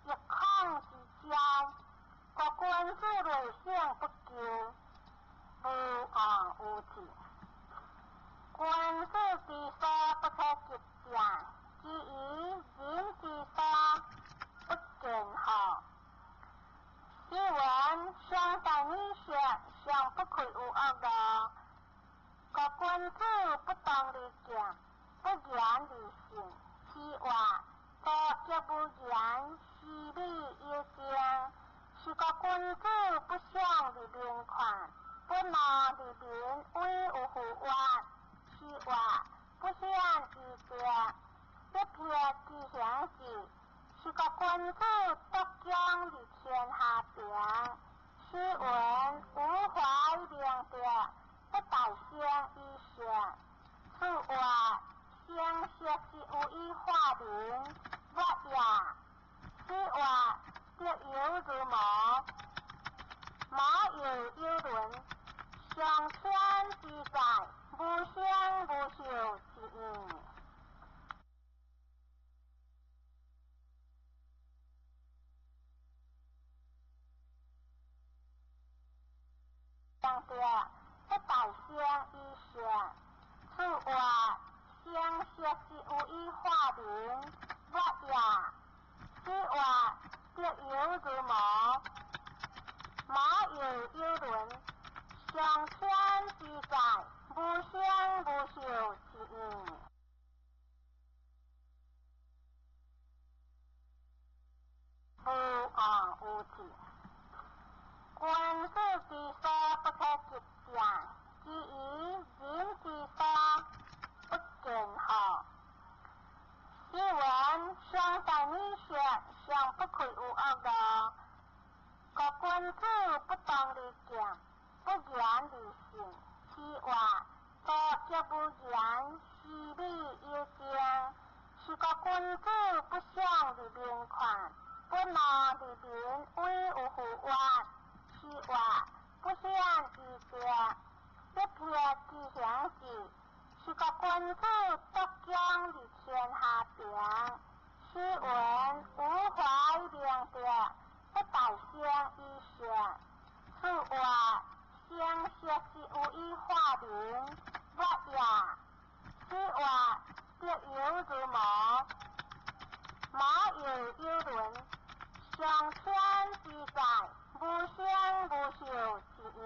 一孔之交。国君子内省不敬，受，無惡無智。君子之所不可及者，其於人之所不見乎？試問上善女色，尚不愧有惡惡。故君子不當而見，不言而信。此話道則無言，思美有情。是故君子不想而民勸，不怒而民威有乎怨。此話不顯而德，一撇其行志。是故君子獨將而天下平。試問無懷明德，不大生以聖。此話聲色之有以化民，我也。此話德猶如毛，毛猶有倫，上天之在，無聲無息之音。德不大生以聖。此話聲色之有以化民，我也。此話德猶如毛，毛猶有倫，上天之在，無聲無息之音。無惡無智。君子之所不可及者，其於人之所不見乎？試問上善女色，尚不愧有惡惡。故君子不當而見，不言而信。此話道則無言，思美有情。是故君子不想而民勸，不怒而民威有乎怨。此話不顯而德，一撇其行志。是故君子獨將而天下平。試問無懷明德，不大生以聖。此話聲色之有以化民，我也。此話德猶如毛，毛猶有倫，上天之在，無聲無息之音。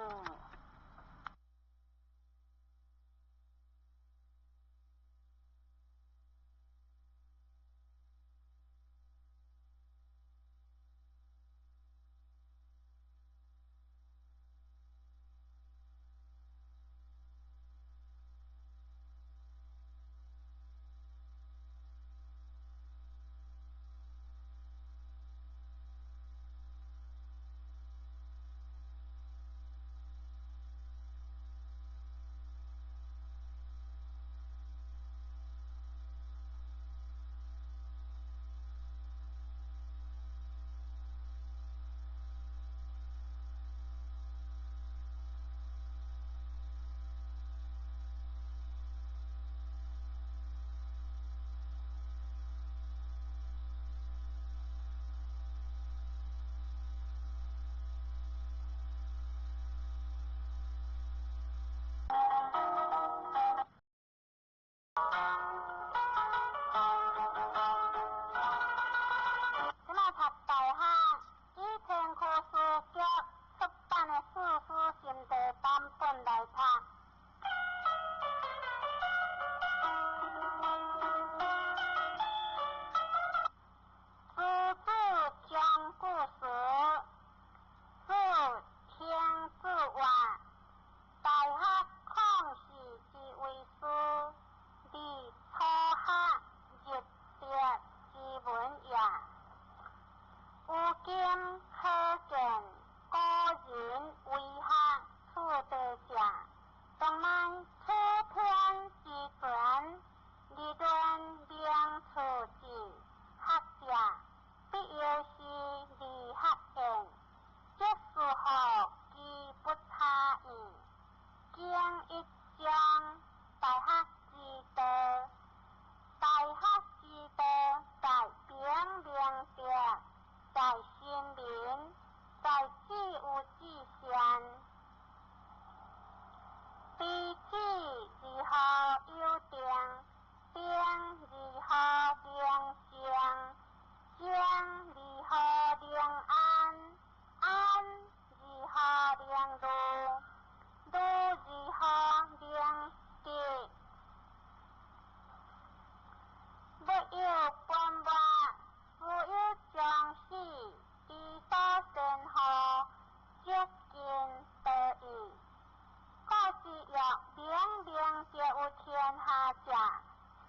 天下者，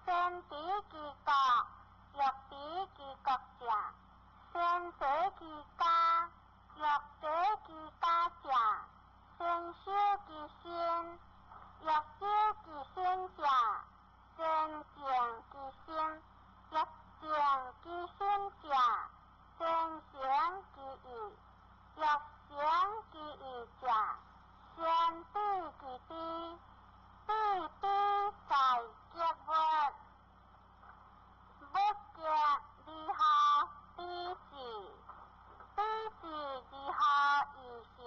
先治其國，欲治其國者，先齊其家，欲齊其家者，先修其身，欲修其身者，先靜其心，欲靜其心者，先誠其意，欲誠其意者，先止其知，知之在格物。物極而後知至，知至而後意行。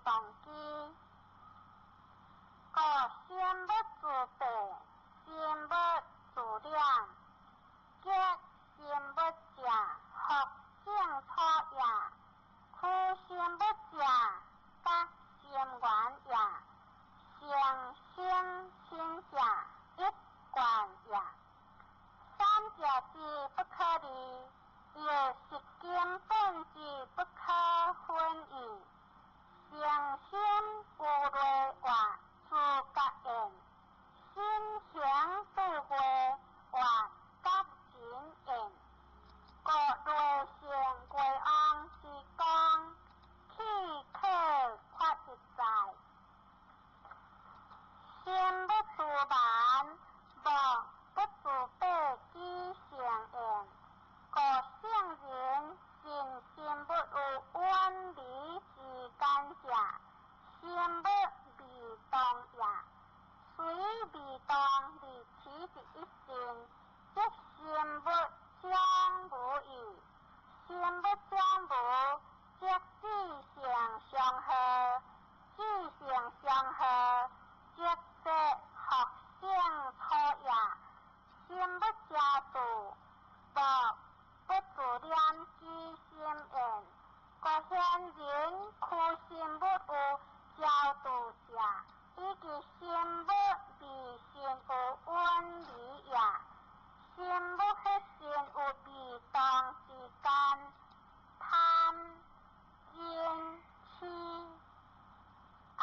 動機。故心欲自白，心欲自染，結心欲者，福勝處也；苦心欲者，覺心源也；成生心者，一觀也。三者之不可離，又十根本之不可分異。成心有內外自覺現，心行度月外覺真現。故內聖月王之功，豈可發一在？心欲自瞞，莫不自白己成現。故聖人信心欲有遠離之間者，心欲未動也。隨未動而持之一心，則心欲將無異。心欲將無，則智性相合；智性相合，則說福勝處也。心欲遮住，莫不自染己心現。故賢人苦心欲有焦度者，以其心欲未信有遠離也。心欲彼心有未動之間，貪、嗔、痴、愛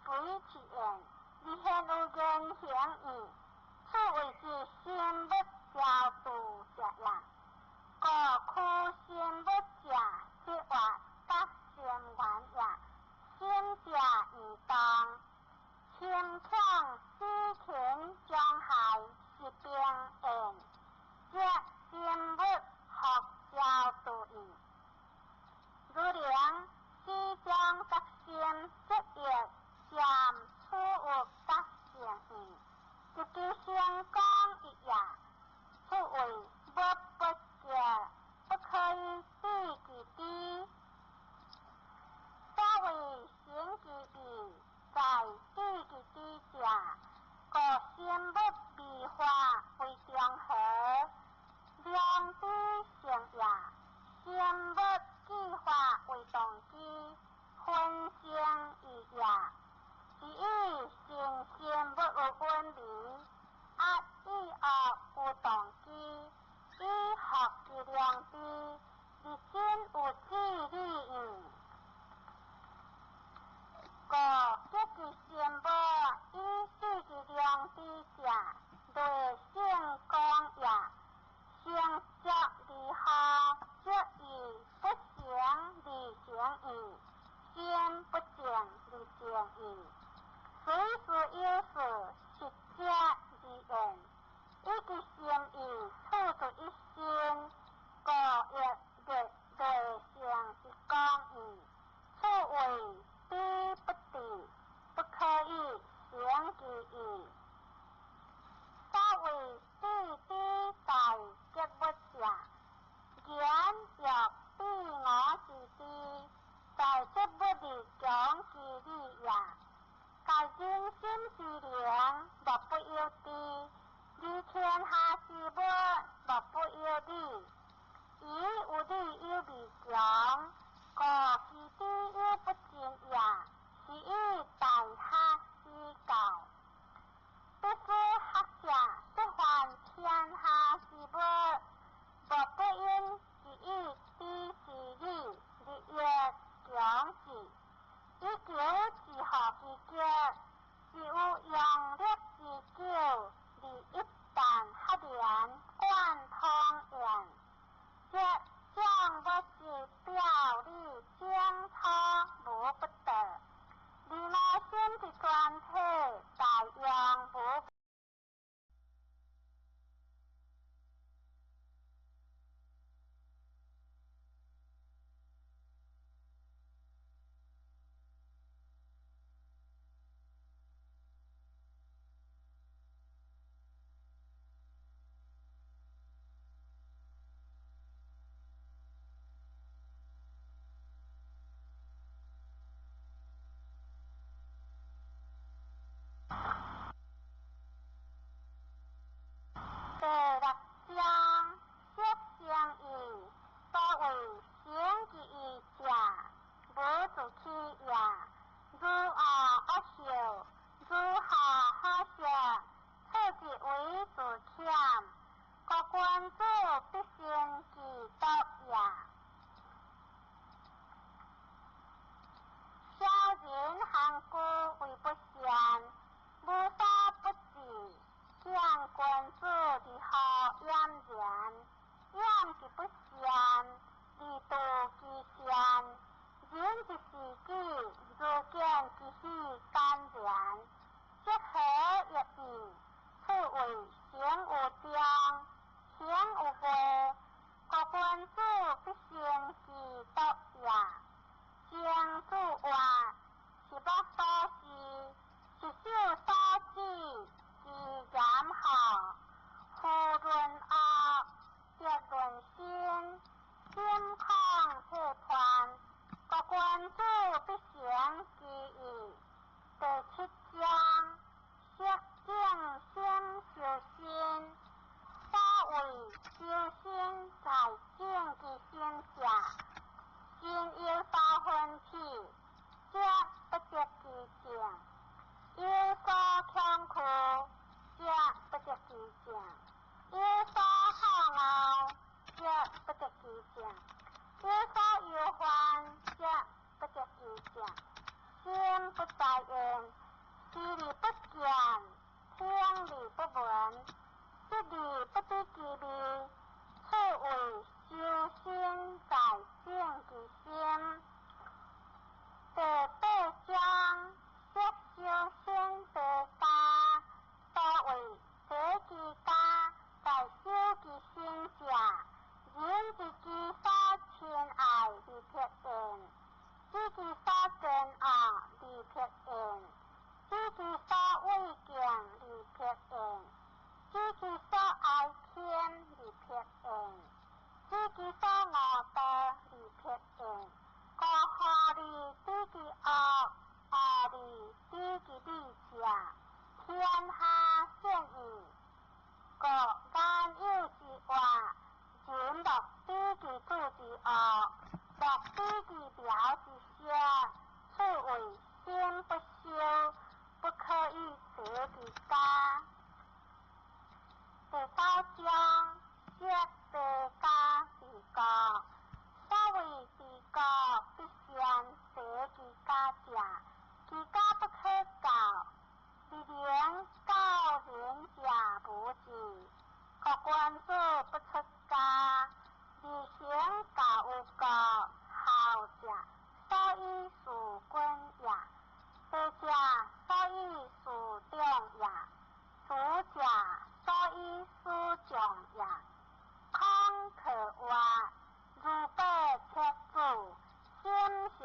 隨其現，而現有言行義，此謂之心欲焦度者也。故苦心欲者，即活覺心源也。心者異動，深強死勤將害是兵現，則心欲復焦度義。如靈死將覺心，則亦漸處有覺性義，及其成功一也。此謂無不覺，不可以知其知。所謂成其意，在知其知者，故心欲未化為中和，良知性也。心欲既化為動機，分成義也。是以信心欲有遠離，壓意惡有動機，以福之良知，而真有智理義。故結其心欲以死之良知者，內聖功也。成則離福，則以不成而成義，心不正而正義。隨時有事，實則而現，以其心意處出一心，故亦列內聖之功義。此謂知不知，不可以成其意。所謂智知在覺物者，言欲彼我之知，在覺物而強其理也。蓋人心之靈，莫不有知；而天下之物，莫不有理。以有理有未強，故其知有不盡也。是以大學之教。必須學者，得凡天下之物，莫不因其以知之理，而欲強之。以求自學之極，只有用力之久，而一旦合連貫通焉。必成其毒也。经注话，是目所视，是手所指，其言好。夫论恶，则论心，心恐退叛。国君子必成其意。第七章，色境心修身。所谓修身在正其身者，心有所分起，则不得其正；有所恐惧，则不得其正；有所好傲，则不得其正；有所忧患，则不得其正。心不在焉，视而不见，听而不闻，食而不知其味，此谓修身在正其心。第八章，说修身齐家。所谓齐其家，在修其身者，仁是其所亲爱而撇厌，知其所憎恶而撇厌，知其所畏敬而撇厌，知其所哀谦而撇厌，知其所恶妒而撇厌。故好而知其恶，恶而知其美者，天下善矣。故言有之话，人莫比其子之恶，莫比其苗之色。此谓心不修，不可以齐其家。第九章，说齐家治国。所谓治国，必先齐其家者，其家不可教，而能教人者无之。故君子不出家，而行教有国，孝者，所以事君也；德者，所以事长也；慈者，所以事众也。孔克话，如伯切子，心诚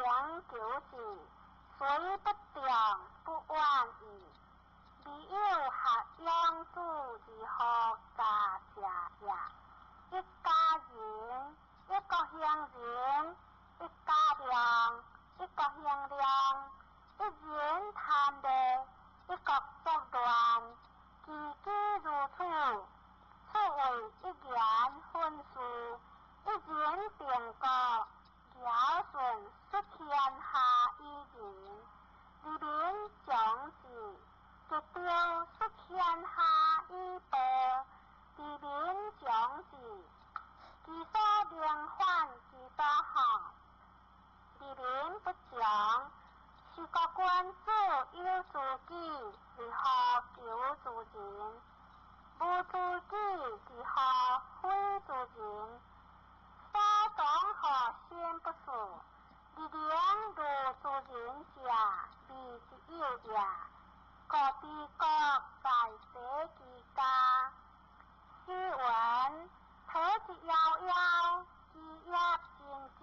求治，虽不中，不晚矣。未有学养子如何家者也。一家仁，一国兴仁；一家良，一国兴良；一人贪利，一国作乱。其机如此，此谓一言分事，一人定国，尧舜率天下以仁，而民众治；桀纣率天下以暴，而民众治。其所能反，其所好，而民不穷。是国君子有知己，如何求诸人？无知己，如何毁诸人？所当何心不事，而能如诸人者，未之有也。故治国在齐其家。诗云：体之夭夭，其叶菁菁。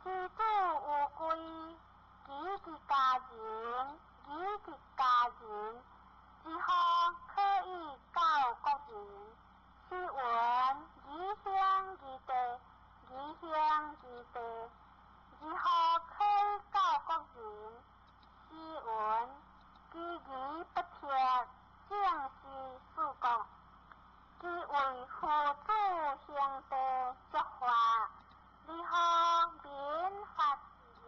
其子无归，其其家仁，义其家仁，如何可以教国人？诗云：义兄义弟，义兄义弟，如何可以教国人？诗云：其义不铁，正是事国。其为父子兄弟作法，如何民法治也？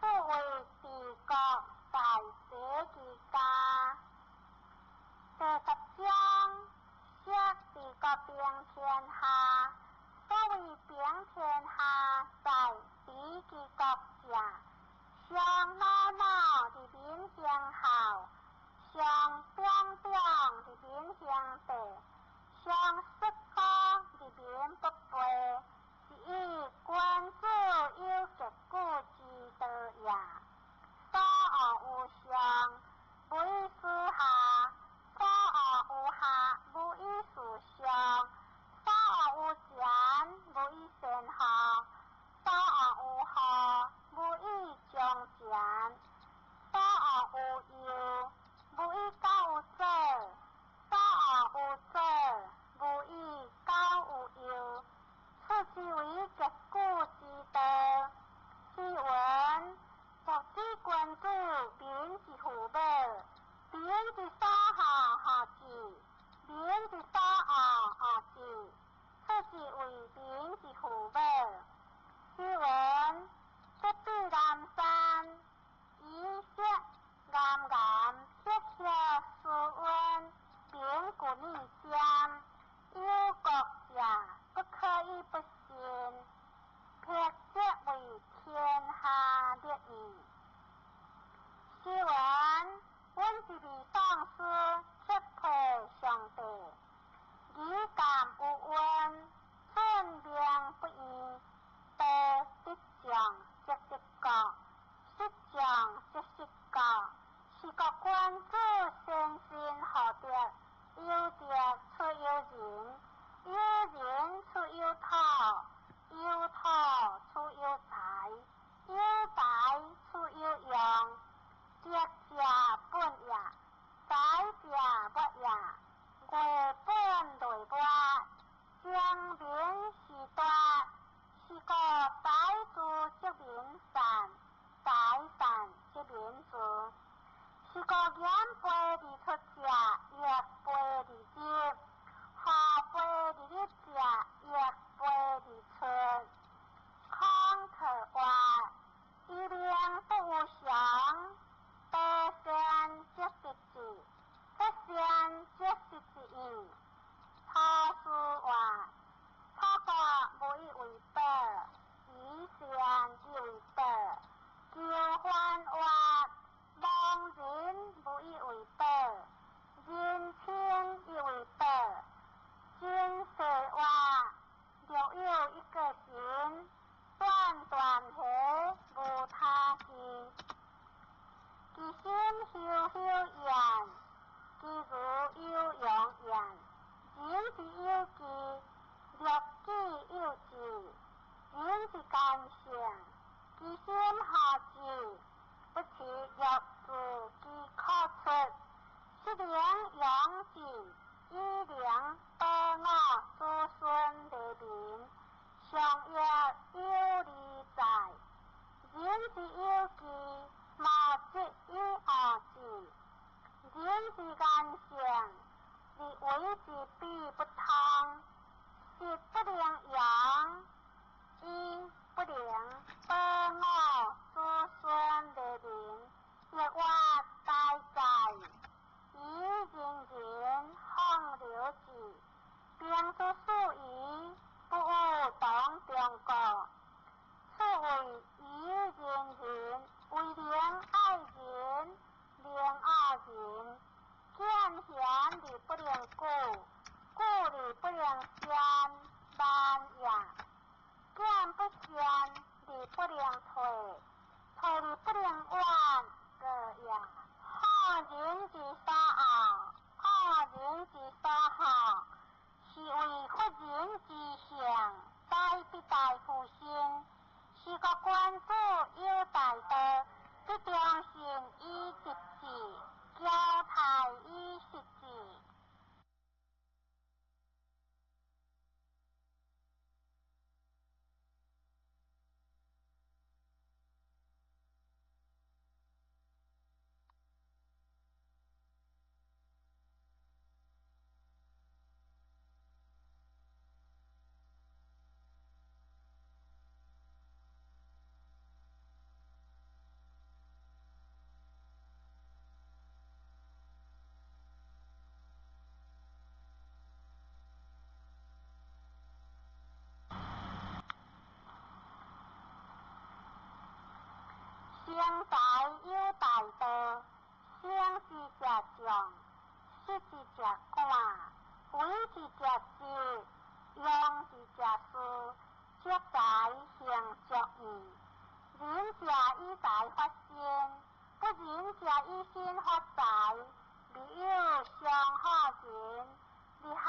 此谓治国在齐其家。第十章，说治国平天下。所谓平天下，在治其国者，上老老而民行孝，上表表而民行弟，上失高而民不背，是以君子有结古之道也。所恶无上，无以事下；所恶无下，无是為民之父母。詩云：得對南山，以色岩岩赫赫斯溫，民故逆將，有國者不可以不信，彼則為天下列矣。詩云：阮一位喪師撤退上帝，義感有恩，尊名不義，道得將則得國，失將則失國。是故君子先身厚德，有德出有仁，有仁出有土，有土出有才，有才出有用。德者本也，才者末也，月本類末，精明時大。是故才智則民善，財善則民慈。是故言卑而出者，亦卑而入；下卑而入者，亦卑而出。孔特話：一命不無常，得善則得智，不善則失之矣。曹書話：楚國無以為寶，以善以為寶。求歡話：亡人無以為寶，人親以為寶。今世話：若有一個神，斷斷河無他事。其心休休焉，其如有容焉。仁之有義，樂之有志。仁之干性，其心何志？不其樂之其可出。是能養志，以能保我子孫黎民，上亦有利在。仁之有義，無則以惡之。仁之干性，而為之彼不通，實不能揚，以不能保我子孫黎民，亦我大哉！以人人放流之，兵之數矣，不有當中國。此謂以人人為能愛人，能惡人。見賢而不能顧，顧而不能善，慢也；見不善而不能退，退而不能遠，過也。好人之所惡，惡人之所好，是為佛人之行，大必大夫心。是故君子有大道，必忠信以直志，驕泰以失志。成才有大道，成之者眾，失之者寡，為之者直，用之者疏，積財行足矣。仁者以財發身，不仁者以身發財。未有上好人，而下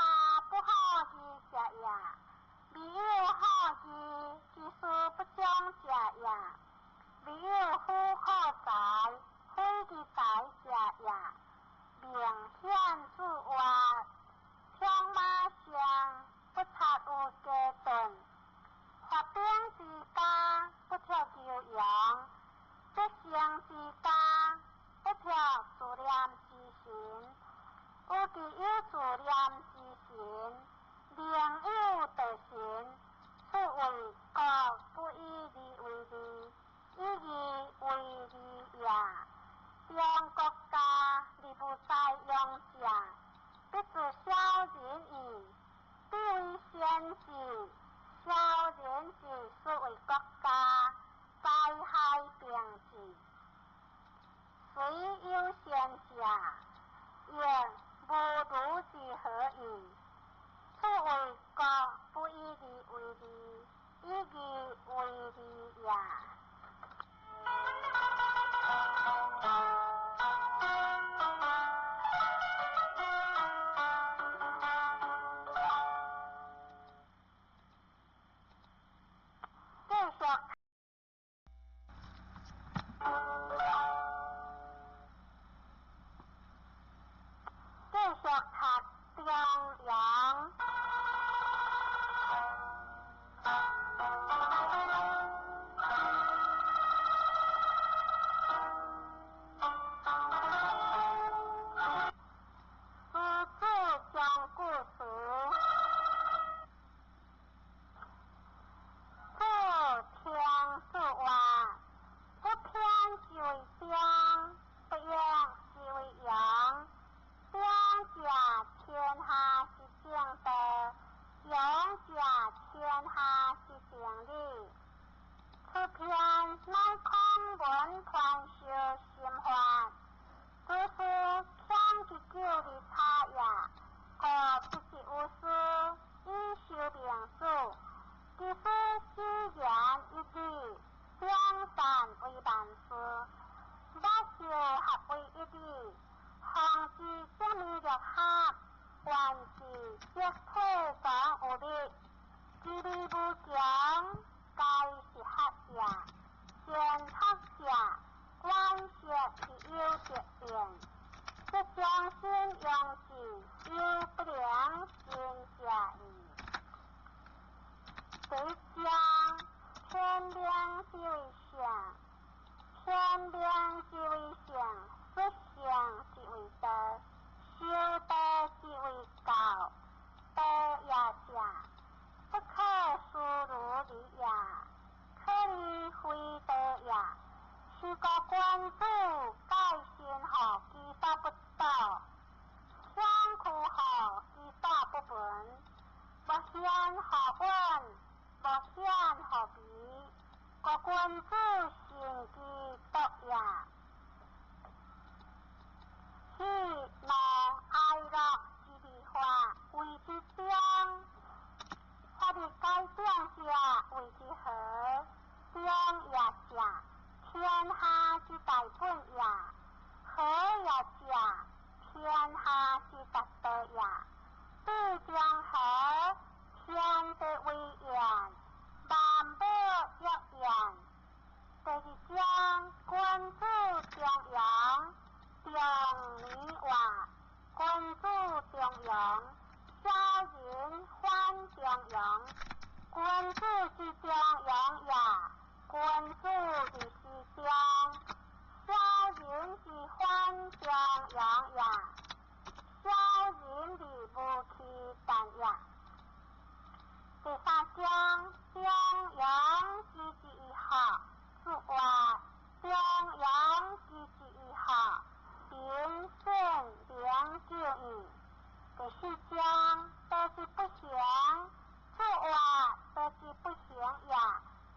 不好義者也；未有好義，其事不忠者也。未有夫好財，非其財者也。明顯自活，強馬上不察有家頓，發兵之家不脫牛羊，得勝之家不脫自念之神。有其有自念，智，小人智是為國家，災害並治。雖有賢者，亦無如之何矣。此謂國不以利為利，以義為利也。繼續。繼續讀中庸。師子講故事。子聽子話，不偏之謂中，不逆之謂庸。中者，天下之正道；庸者，天下之正理。此篇乃孔門傳授心法，祖師強其久而差也，故不是有師以修明主。其師只言一語，兩善為萬事，萬事合為一理，方知正義六合，萬事則退轉有力，其理無窮，皆是合也。善學者，觀色而有得變，則將心用之，猶不能盡者矣。第一章，天命之謂性，天命之謂性，率性之謂道，修道之謂教，道也者，不可思如理也，可以非道也。是故君子戒慎乎其所不睹，恐懼乎其所不聞，莫顯乎隱，莫顯乎微。故君子慎其獨也。喜怒哀樂之二法謂之中，法欲改變者謂之和。中也者，天下之大本也；和也者，天下之大道也。彼中和，天地為焉，萬物欲焉。第二章，君子中庸，中年話，君子中庸，小人反中庸。君子之中庸也，君子而時中；小人之反中庸也，小人而無其但也。第三章，中庸之之以學，子曰：中庸之之以學，民信明久矣。第四章，道之不行，子曰：道之不行也，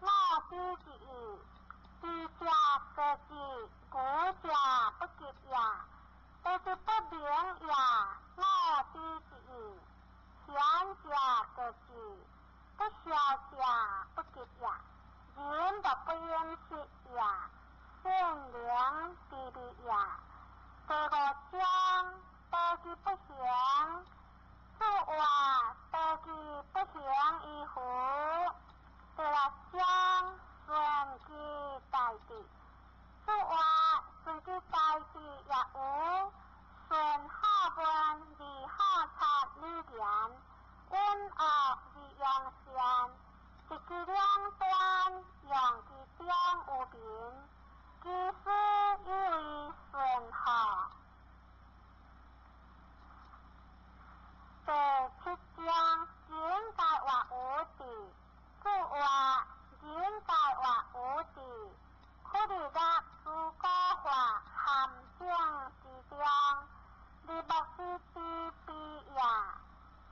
我知之矣。知者過之，愚者不及也。道之不明也，我知之矣。賢者過之，不肖者不及也。人莫不掩飾也，聖明之美也。第五章，道之不行，子曰：道之不行矣夫。第六章，順其大智。子曰：順其大智也無，順好問而好察女言，隱惡而揚善，一其兩端，用其中有民，其斯以為順乎？第七章，人皆活有智。子曰：人皆活有智，苦日落諸古法陷阱之中，而莫知之悲也。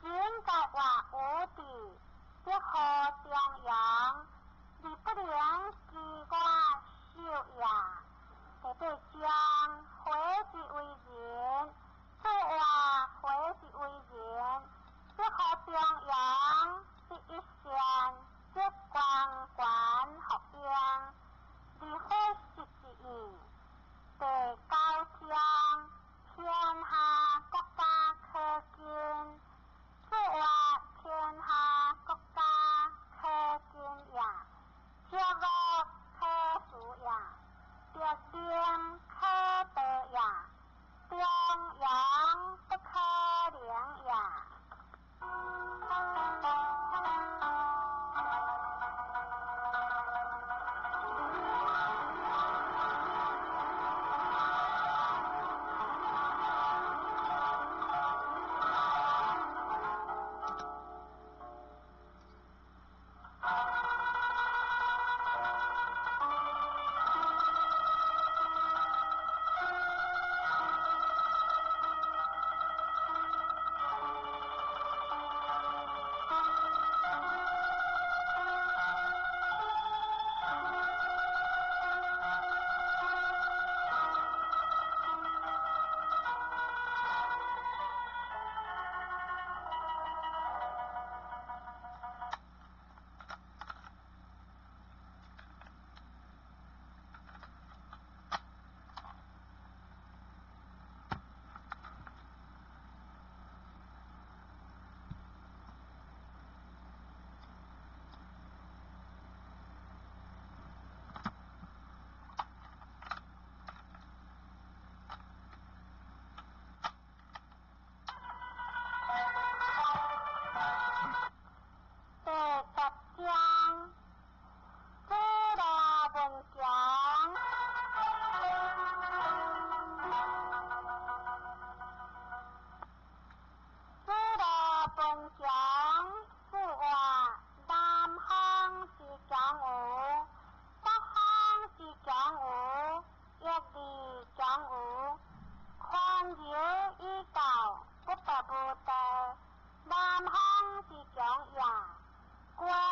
人皆活有智，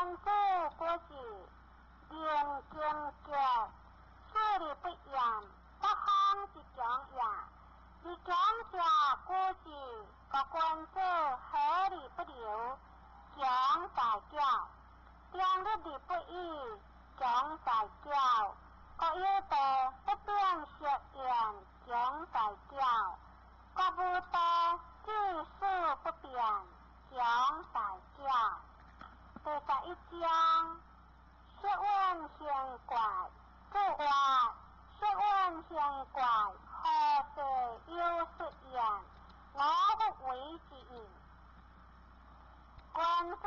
君子古志，人敬洁，势利不厌，北方之强也。而强者古志，国君子合而不流，强在教。终日而不语，强在教。国有道，不变色言，强在教。国无道，志事不变，强在教。第11章，学问形怪，注曰：学问形怪，何事有失言？我不为之矣。君子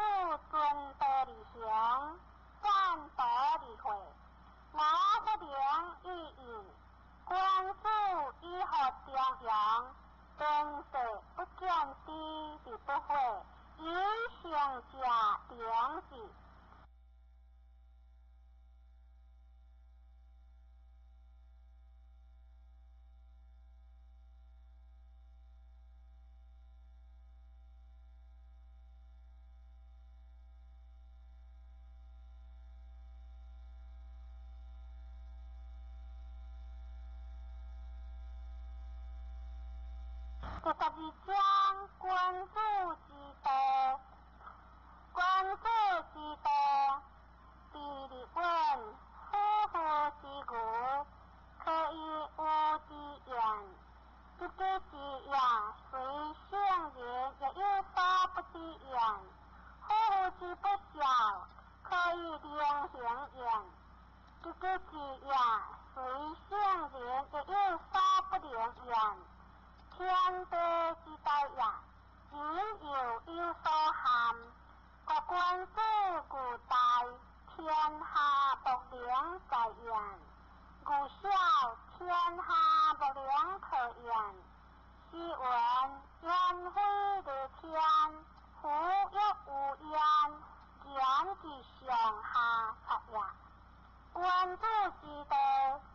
遵道而行，赞道而会，我不能已矣。君子以和中庸，天地不见知而不悔，以成者良知。第12章，君子之道。君子之道，必日远，夫妇之义，可以无之言。知己之言，虽圣人亦有所不知焉。夫妇之不孝，可以令行焉。知己之言，虽圣人亦有所不能焉。天地之大也，人犹有所含。国君子固大，天下不能在焉；故小，天下不能可焉。斯文元飞在天，夫欲无焉，言之上下策也。君子之道，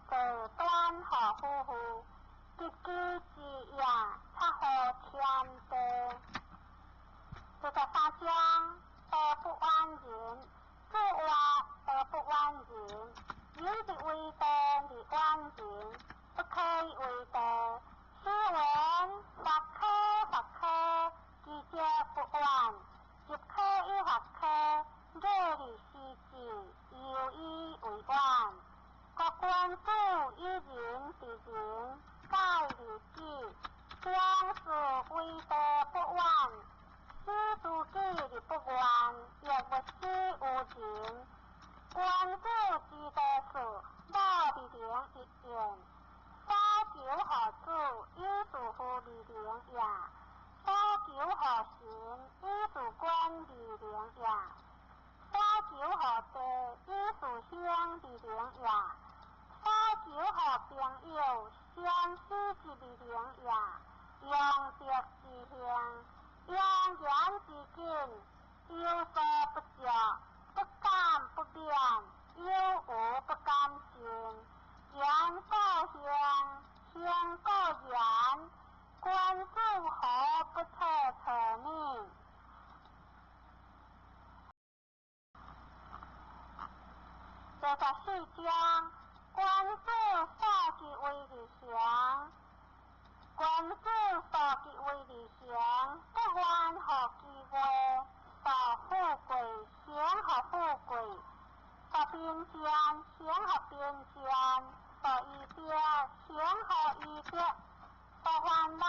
则端合夫妇。知己之言，察乎天地。第13章，道不远人，注曰：道不远人，人之为道而远人，不可以为道。斯文或可或可，其节不远；亦可以或可，礼而施之，犹以为远。国君子以仁治人，改而己，将是为道不远，使诸己而不怨，亦不使无仁。君子之道是，莫而能一言。所求何子，以事乎而能也；所求何神，以事官而能也；所求何地，以事乡而能也；所求何朋友，相思之而能也。用德之行，用言之谨，有所不作，不敢不变，有无不敢信。言过行，行过言，君子何不测测呢？第14章，君子素其为而行。君子素其为而行，不愿乎其位，素富贵，行乎富贵；素贫贱，行乎贫贱；素义德，行乎义德；素患难，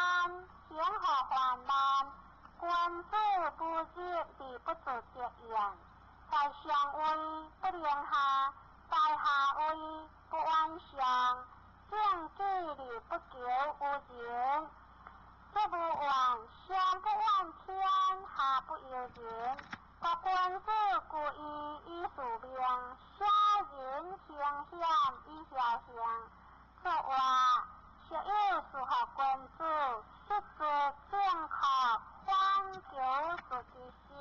行乎患难。君子不入而不自得焉，在上位不能下，在下位不远上。正己而不求无人，这无怨，上不怨天，下不尤人。国君子固义以事命，小人行险以孝行。说话学有适合君子，失之正确，反求自己心。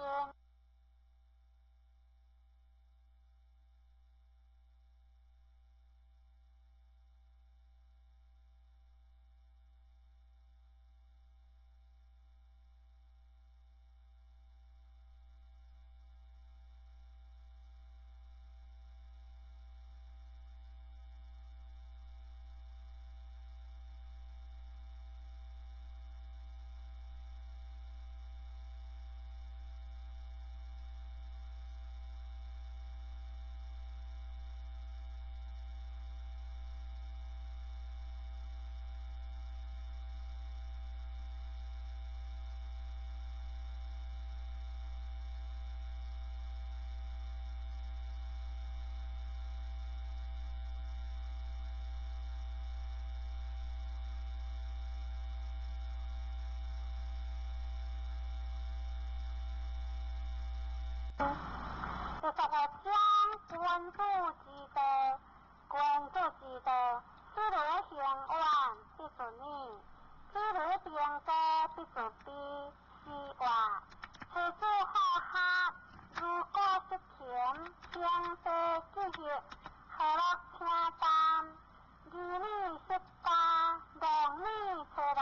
第十五章君子之道，君子之道，譬如行遠，必自遠；譬如兵戈，必自卑。是話，妻子好學，如果適勤，平地吉日，和樂平淡，兒女悉家，郎女妻勞，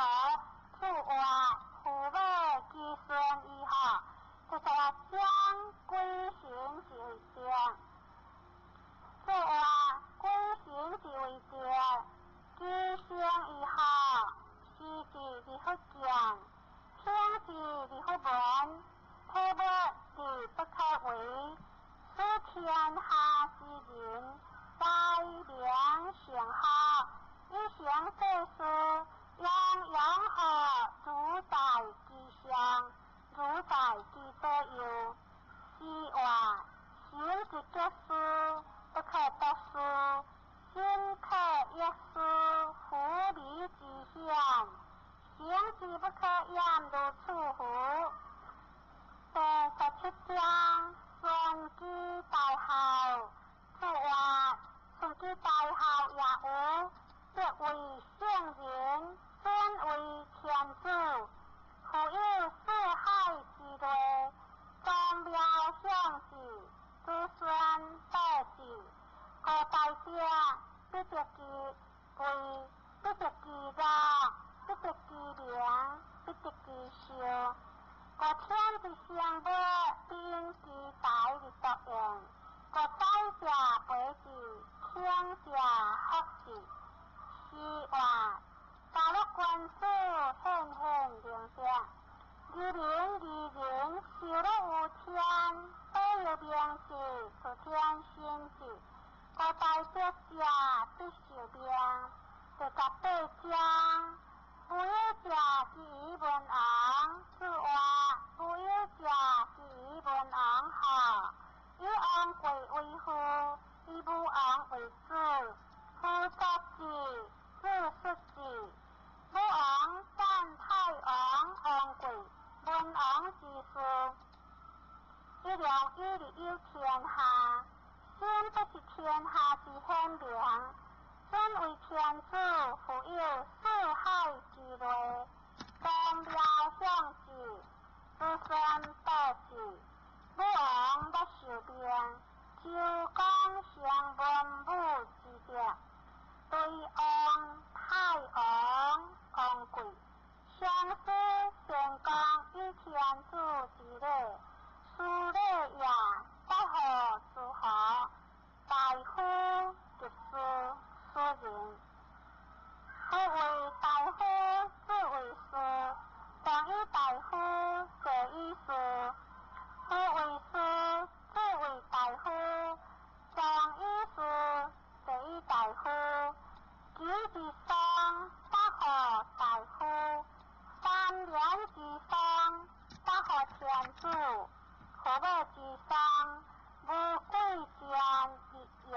此話父母子孫醫學。第十六章鬼神之為德。此話鬼神之為德，其生醫學，時智而弗見，聽之而弗聞，體物而不可為。使天下之人，在明成學，以行世事，洋洋河如在其上，如在其左右。是話，心之結事，不可得事；心可一事，夫離之險。行之不可言如此乎？第十七章順其大孝。此話，順其大孝也有，則為聖人，尊為天子，富有四海之內，宗廟享之，子孫報之。五大者，必得其貴，必得其樂，必得其名，必得其壽。五天之生物，必因其才而作用。五宰者培之，卿者福之。是話，假如君子獻獻明德，義民義人，受樂於天，保佑明智，屬天心智。五大德者，必壽命。第十八章，無有者之於文王。此話，無有者之於文王後，以王貴為父，以武王為子，父作之，子述之。武王贊太王王貴，文王之事，一良以利有天下，身不是天下之顯明。身為天子，富有四海之內，宗廟享之，子孫報之。武王欲壽命，周公成文武之德，對王、太王、王貴，相師先公以天子之禮，斯禮也，百戶諸侯，大夫及士庶人。夫為大夫，子為士，上以大夫，下以士。夫為士，子為大夫，上以士，下以大夫。舉之喪，百戶大夫；三年之喪，百戶天子。父母之喪，無貴賤一也。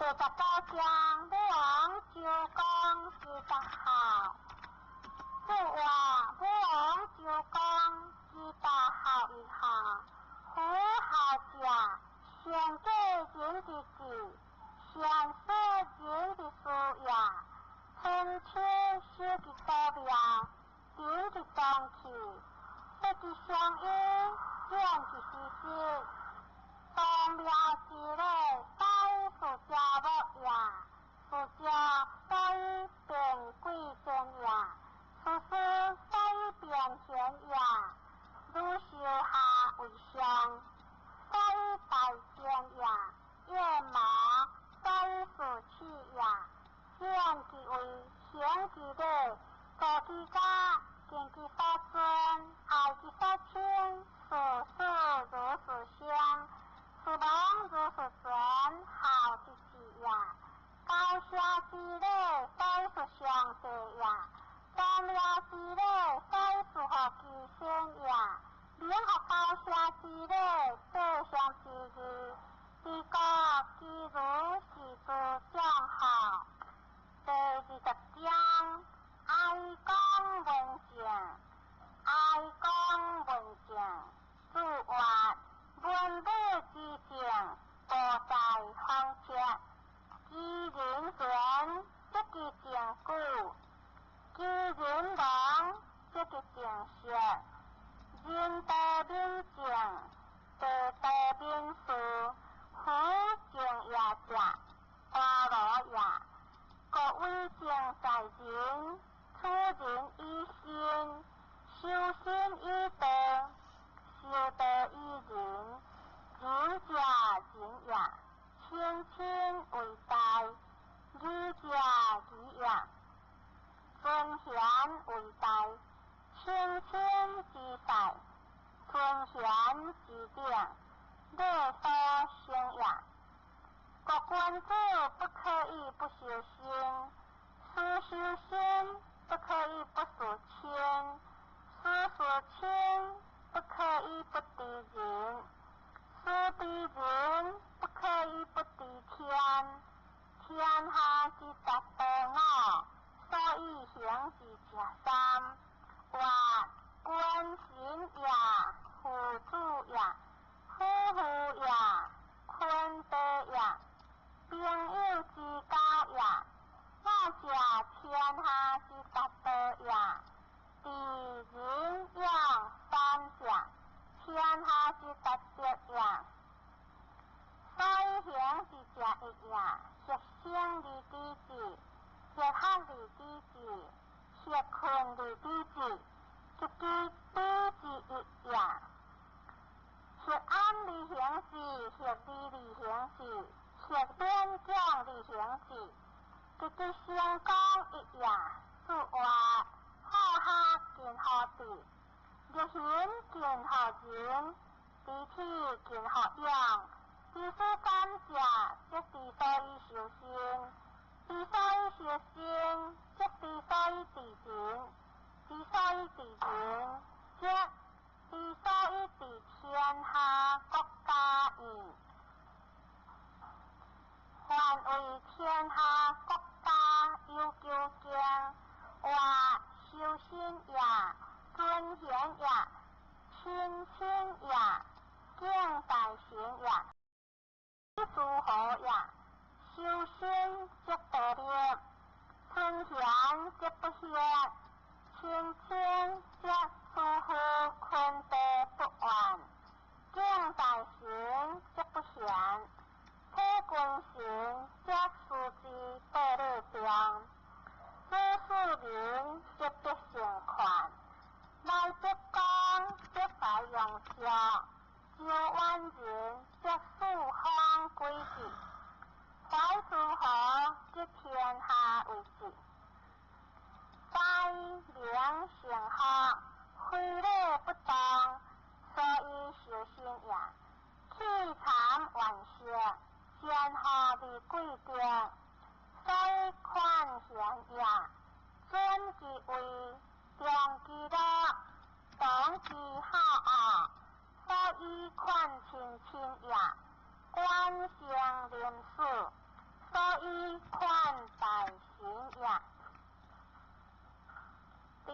第十九章，武王周公之大孝。此話，武王周公之大孝以下，夫孝者，善過人之智，善事人之事也。初其相因，見其事實。當了之禮，所以是者無也，是者所以變貴賤也，是事所以變賢也。汝修下為上，所以大賤也。夜麻所以是氣也。見其位，行其禮，坐其家，敬其所尊，愛其所親，事事如是相，事亡如是存，孝之至也。高下之禮，所以是上帝也。當了之禮，所以是合其身也。明學高下之禮，對象之義，治國其如是之將好。第20章，哀公問政，哀公問政，注曰：文武之政，多在方策。其人存，則其政久；其人亡，則其政息。人多敏政，地多敏事，夫政也者，大羅也。國為政在人，處人以信，修身以德，修德以仁，仁者仁也。親親為大，義者義也。尊賢為大，親親之大，尊賢之頂，禮所生也。國君子不可以不修身，事修身不可以不事親，事事親不可以不知仁，事知仁不可以不知天。天下之達多五，所以行之者三。曰：君臣也，父子也，夫婦也，坤地也，朋友之交也。五者天下之達道也。知仁勇三者，天下之達德也。所以行之者一也。學生而知之，學學而知之，學困而知之，及其知之一也。學安而行之，學利而行之，學勉強而行之，及其成功一也。注曰：好學近乎智，力行近乎仁，知體近乎勇。知此三者，則之所以修身；之所以修身，則之所以治人；之所以治人，則之所以治天下國家矣。凡為天下國家有求經，曰：修身也，尊賢也，親親也，敬大臣也，諸侯也。修身則得力，尊賢則不歇，親親則諸侯坤地不怨，敬大臣則不賢，體君臣則事之得禮中，主庶民則必成權，乃德公則懷庸孝，招遠人則四方歸志，懷諸侯則天下為治。宰明成學，非禮不動，所以修身也。去讒遠色，先後而貴德，所以寬賢也。尊其位，重其樂，當其好惡，所以寬親親也。觀生臨死，所以寬大臣也。重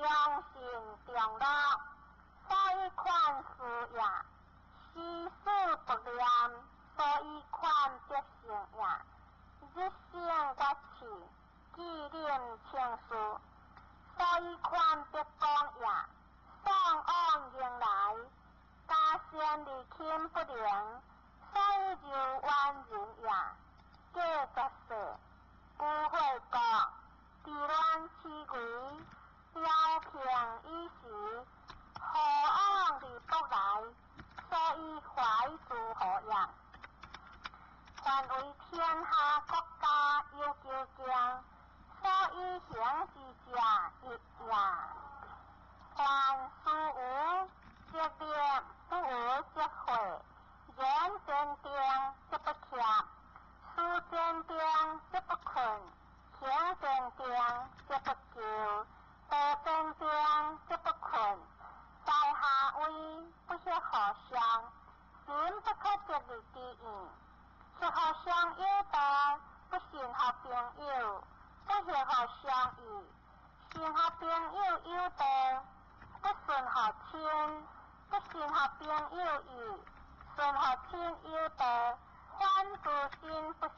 信重樂，所以寬事也。時事不念，所以寬百姓也。日省月事，紀念青書，所以寬百官也。喪惡往迎來，加善而輕不良，所以就遠人也。過十世，不會國，治亂其危，調平以時，何往而不來？所以懷之何也？凡為天下國家有求將，所以行之者一也。凡事無則變，不無則廢。言堅定則不怯，思堅定則不困，行堅定則不疚，道堅定則不困。在下位不協和相，人不可得而知矣。協和相有道，不信和朋友，不協和相義。信和朋友有道，不信和親，不信和朋友義。信和親有道，反之心不行；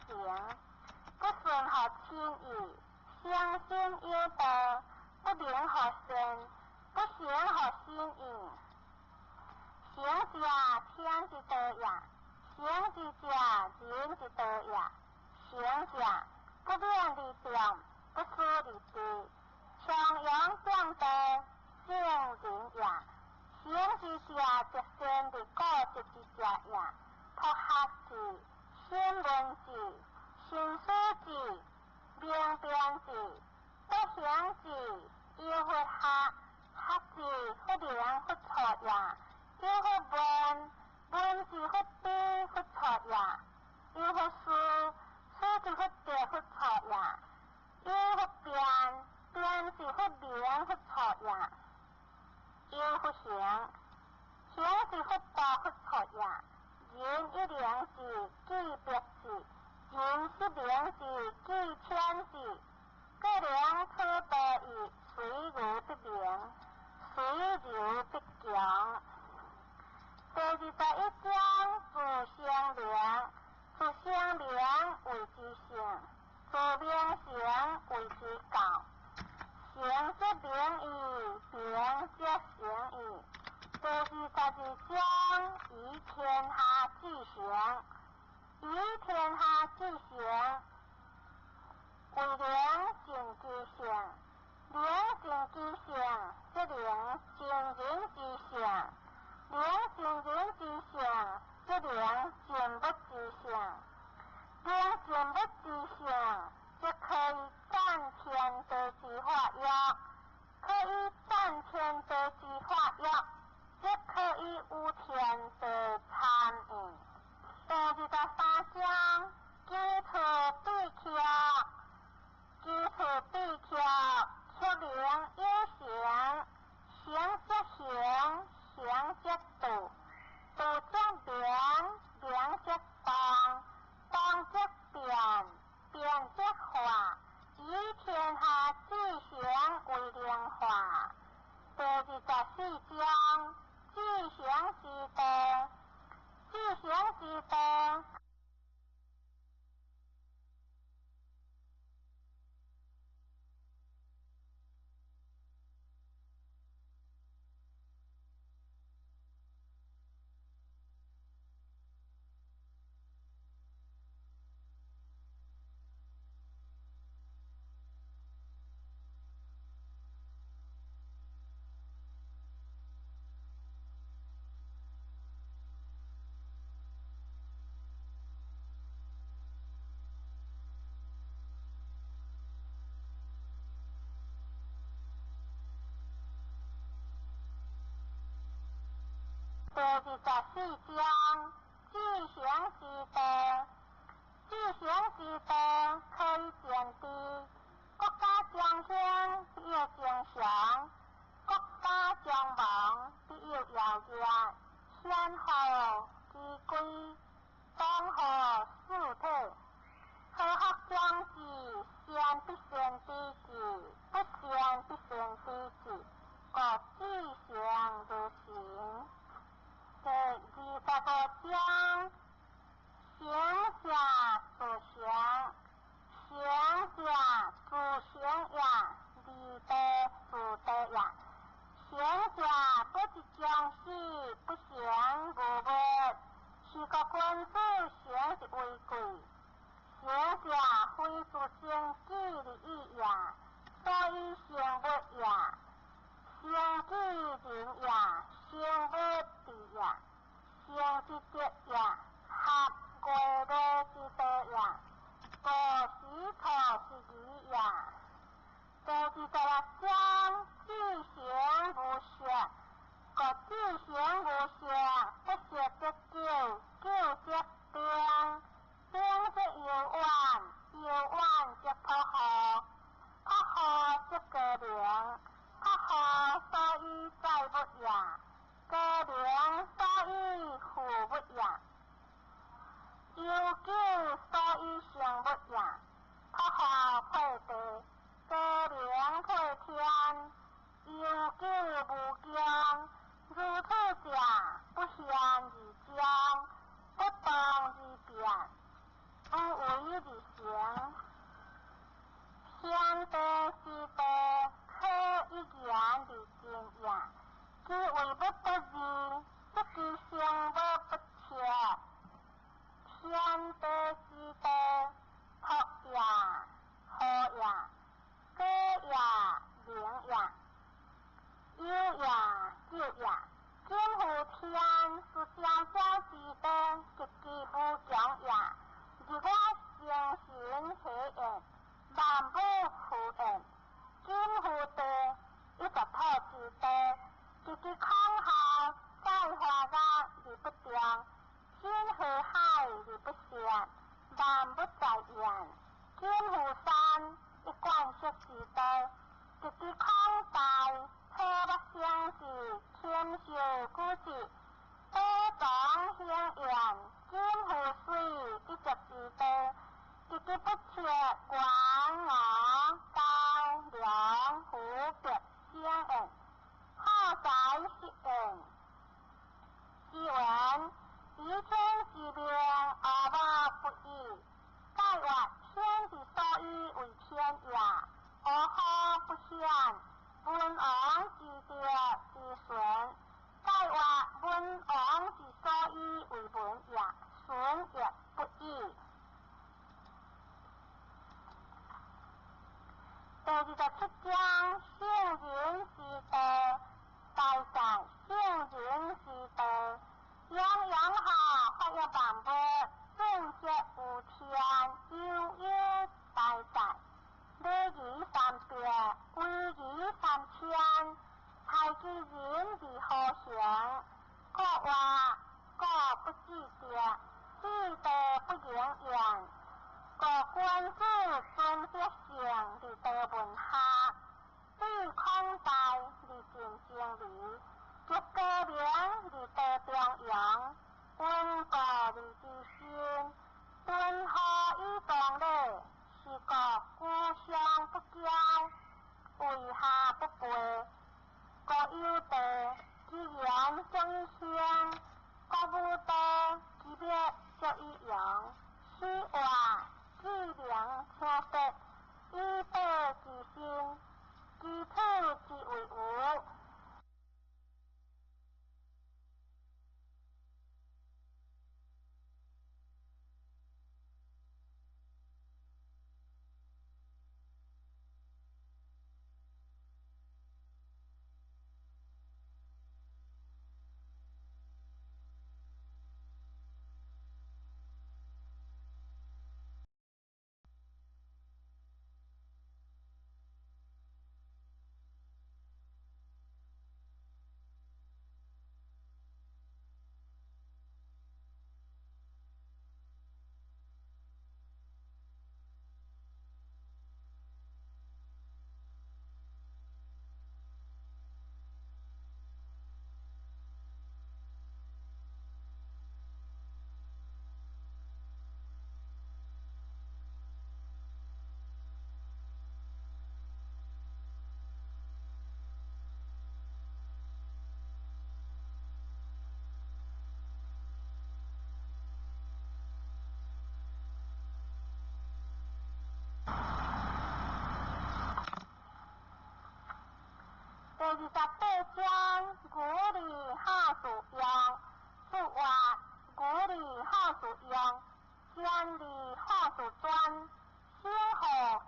不信和親義，相信有道，不明和善，不行和心意。行者天之道也，行之者人之道也。行者不免而動，不思而知，長陽正道，聖人也。行之者則先而固執之者也。朴學智、審問智、慎思智、明辨智、德行智、有佛學，學之弗明弗錯也；有佛問，問之弗知弗錯也；有佛思，思之弗得弗錯也；有佛辨，辨之弗明弗錯也；有佛行，行之弗道弗錯也。人一良知，記別智；人失良知，記淺智。各良此道義，隨如不明，隨如不強。第21章，自生明，自生明謂之性，自明成謂之教。成則明矣，明則成矣。第22章，以天下至誠，以天下至誠，為能盡其性，能盡其性，則能盡人之性；能盡人之性，則能盡物之性；能盡物之性，則可以贊天地之法約，可以贊天地之法約，則可以有天地參與。第23章，基礎對橋，基礎對橋，卻能有形，形則形，形則道，道則明，明則動，動則變，變則化，以天下至誠為靈化。第24章，至誠之道，至誠之道。第24章，至誠之道，至誠之道可以見知，國家將興必有精祥，國家將亡必有妖孽。顯和之規，當和四體。和合將至，善必先知之，不善必先知之，故至誠如神。第25章，行者自成，行者自成也，離道自道也。行者不一將，生智而意也，所以生物也；生智人也，生物智也，生之德也，合月乐之道也，五时错是义也。第26章，智行无色，故智行无色，不色则久，久則定，定則悠遠，悠遠則朴厚，朴厚則高明，朴厚所以載物也，高明所以賦物也，悠久所以生物也，朴厚配地，高明配天，悠久無窮，如此者不現而彰，不動而變，無為而成。天地之道，可以言而盡也。其為物不二，則其生物不切。天地之道，朴也，厚也，高也，明也，悠也，久也。今乎天，是小小之道，极其無窮也。日我精神體驗，萬物敷衍。今乎地，一十土之地，極其空浩，載華岳而不動，深河海而不泄，萬物在焉。今乎山，一貫色之地，極其廣大，草木生之，禽獸居之，寶藏興焉。今乎水，一濁之地，極其不切，源昂高梁湖別相應，好在適應。是云：以天之命，而物不異。蓋曰：天之所以為天也，而何不顯？文王之德之順。蓋曰：文王之所以為文也，順亦不已。第27章，聖人之道，大在聖人之道，洋洋下發育萬物，正則有天，悠悠大在，禮儀三百，威儀三千，猜其人而何行？故曰：故不至德，至道不盈焉。故君子尊德性而道文学，对孔大而尽精微，极高明而道中庸，温故而知新，敦厚以崇礼，是故居上不骄，为下不卑。故有道，其言足以行；故無道，其滅足以容。此話智明清晰，以道之心，其土之為無。第28章，古礼好事用，此话古礼好事用，先礼好事专，先后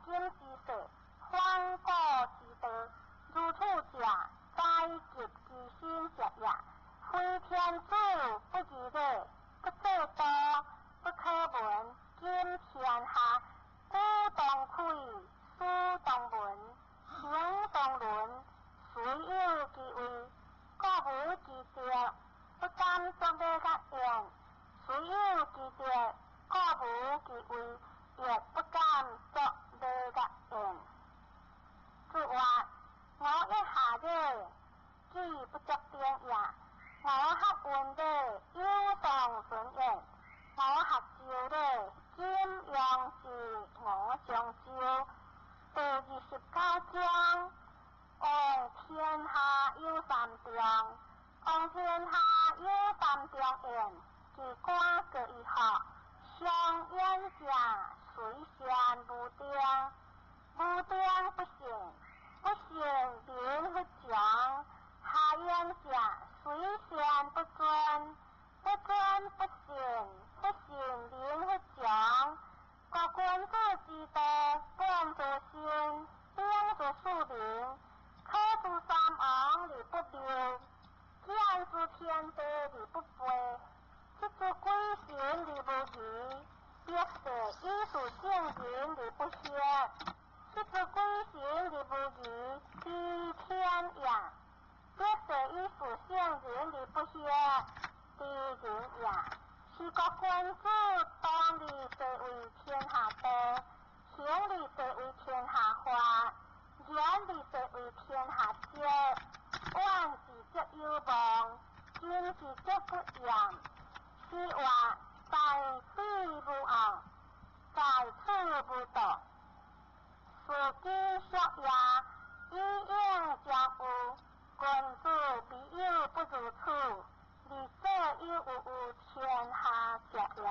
天下有三長，王天下有三長焉，其官各一學。上焉者，隨善無定，無定不善，不善民不強。下焉者，隨善不尊，不尊不善，不善民不強。國君子之道，本自身，秉自庶民，可自三王而不謬，見自天地而不悖，知自鬼神而無疑，百世以事聖人而不惑，知自鬼神而無疑，知天也；百世以事聖人而不惑，知人也。是國君子當立則為天下道，行立則為天下法，言立則為天下則。遠之則有望，近之則不厭。是話在彼無惡，在此無毒。事之屬也，以應將有。君子必有不如此，而則有有天下者也。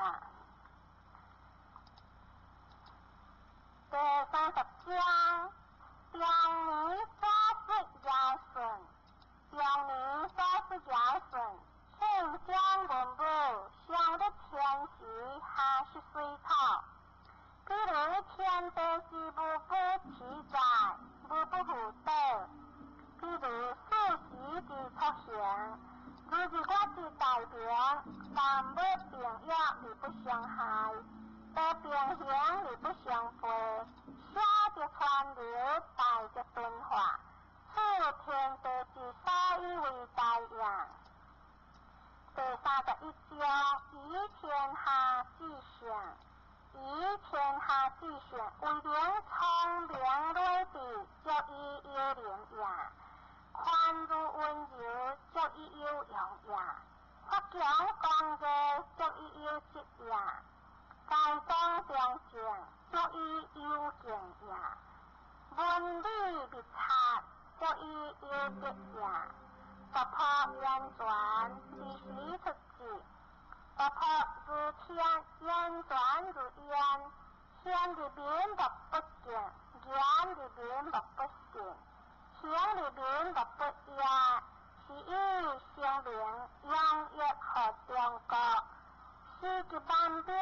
第三十章，中年左出堯舜，中年左出堯舜，聖將文武，上得天時，下識水土。比如天地之無不其在，無不覆道。比如四時之出行，如日月之大明，萬物並育而不相害，道並行而不相悖，小則川流，大則敦化，此天地之所以為大也。第31章，以天下至上，以天下至上，為能聰明睿智，足以有能也；寬如溫柔，足以有用也；發強光熱，足以有德也；在中中正，足以有敬也；文理密察，足以有德也；突破源泉，而時出之；突破如天，源泉如煙，顯而民莫不敬，言而民莫不信，行而民莫不厭。是以聲名揚溢予中國，時及萬變，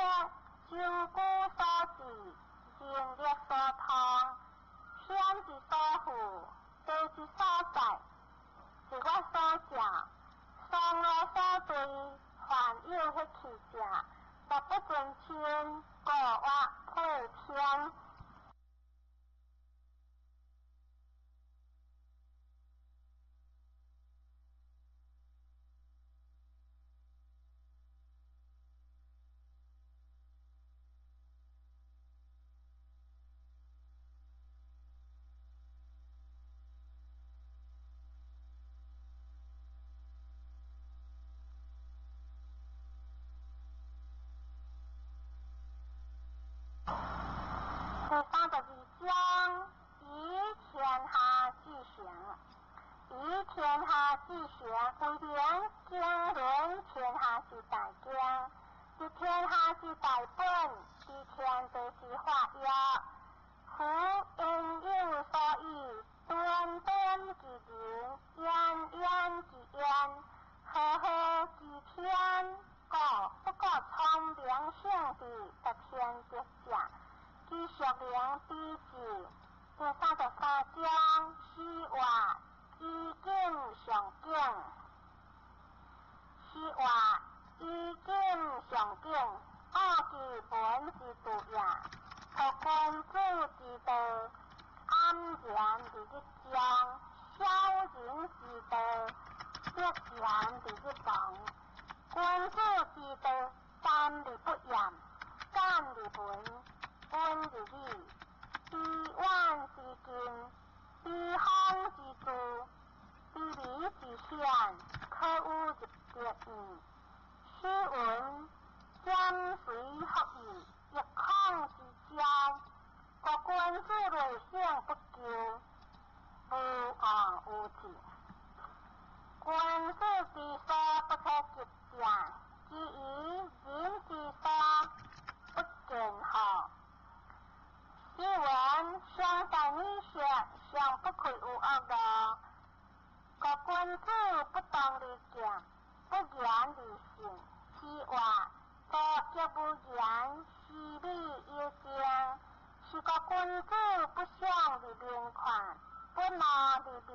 周居所至，人力所通，天之所賦，地之所在，日月所照，霜露所對，凡有血氣者，莫不尊親，故曰配天。第32章，以天下至上，以天下至上，為能經綸天下之大經，知天下之大本，知天地之法要。夫因有所以，敦敦之仁，焉焉之焉，和合之天，故不過聰明聖智得天德者。其俗名比之。第33章，是話以景上景，是話以景上景，奧其文之度也，託君子之道，安然而日將，小人之道，必然而日亡。君子之道，三而不厭，簡而文，溫而理，卑遠之近，卑方之助，卑微之顯，可有入德矣。斯文兼隨福義，欲孔之交。國君子內省不疚，無惡無智。愧有惡路。故君子不當而儉，不言而信。此話道則無言，思美有情。是故君子不想而民勸，不怒而民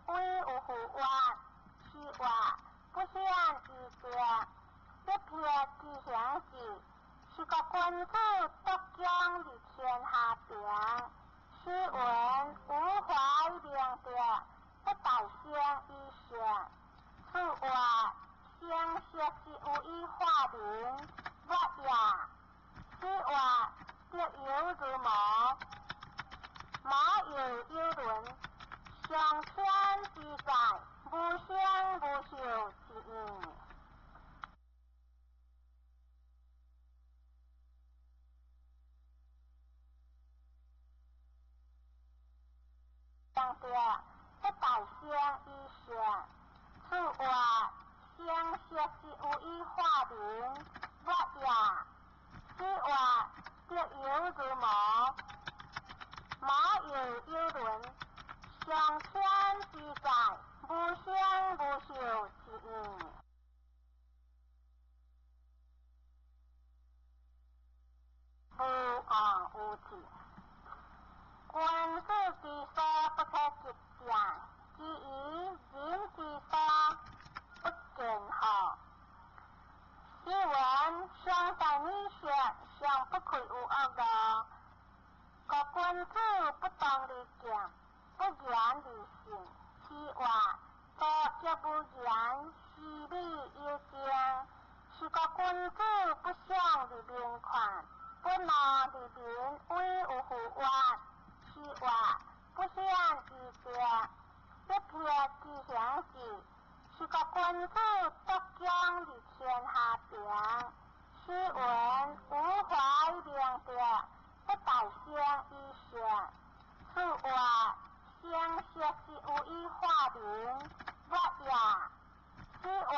威有乎怨。此話不顯而德，一撇之行志。是故君子獨將而天下平。斯文無懷明德，不待先以善。此話聲色是有以化民，我也。此話德猶如毛，毛又有倫，上天之在，無聲無息之應。強調不待先以善。此話聲色是有以化民，我也。此話德猶如毛，毛又有倫，上天之在，無聲無息之應。無惡無智。君子之所不可及者，其餘人之所不見乎？斯文上在女色，尚不愧有惡路。故君子不當而儉，不言而信。此話道則無言，思美有情。是故君子不想而民勸，不怒而民威有乎怨。此話不顯而德，一撇之行志。是故君子獨將而天下平。斯文無懷明德，不待先以善。此話聲色是有以化民，我也。此話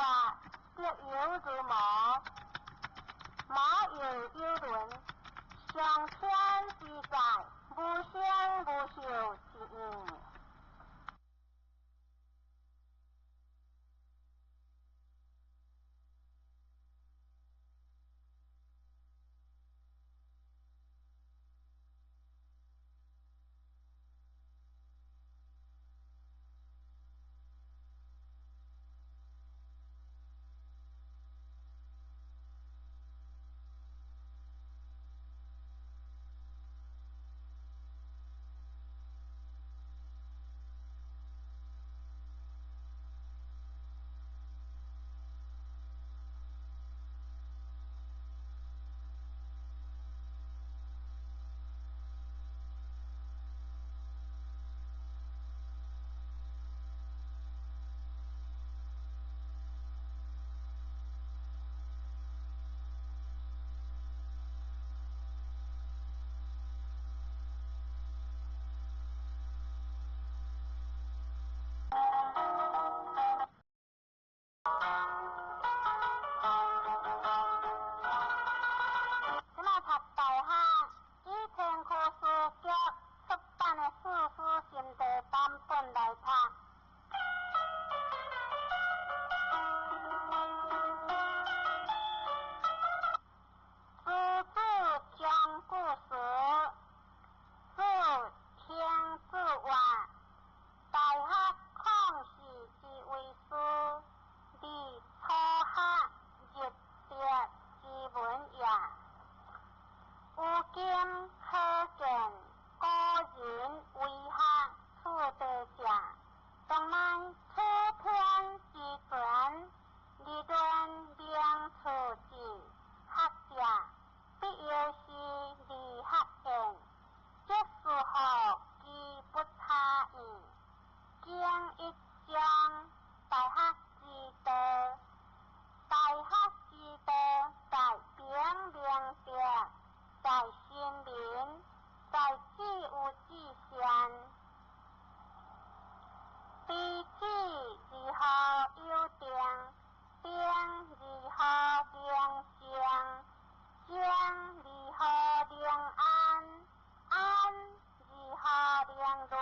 德猶如毛，毛又有倫，上天之在，無聲無息之應。這馬讀大學以天科書局出版的四書心得版本來讀。子子講故事，子聽子話，大學孔氏之為師，立初學入德之門也。有今可見古人為學處地者，當乃楚天之權，立論明處之學者，必要是理學院，則是何其不差矣。經一章大學之道，大學之道在明明德，在親民，在至有至善。彼此如何有定，定如何能靜，靜如何能安，安如何能樂。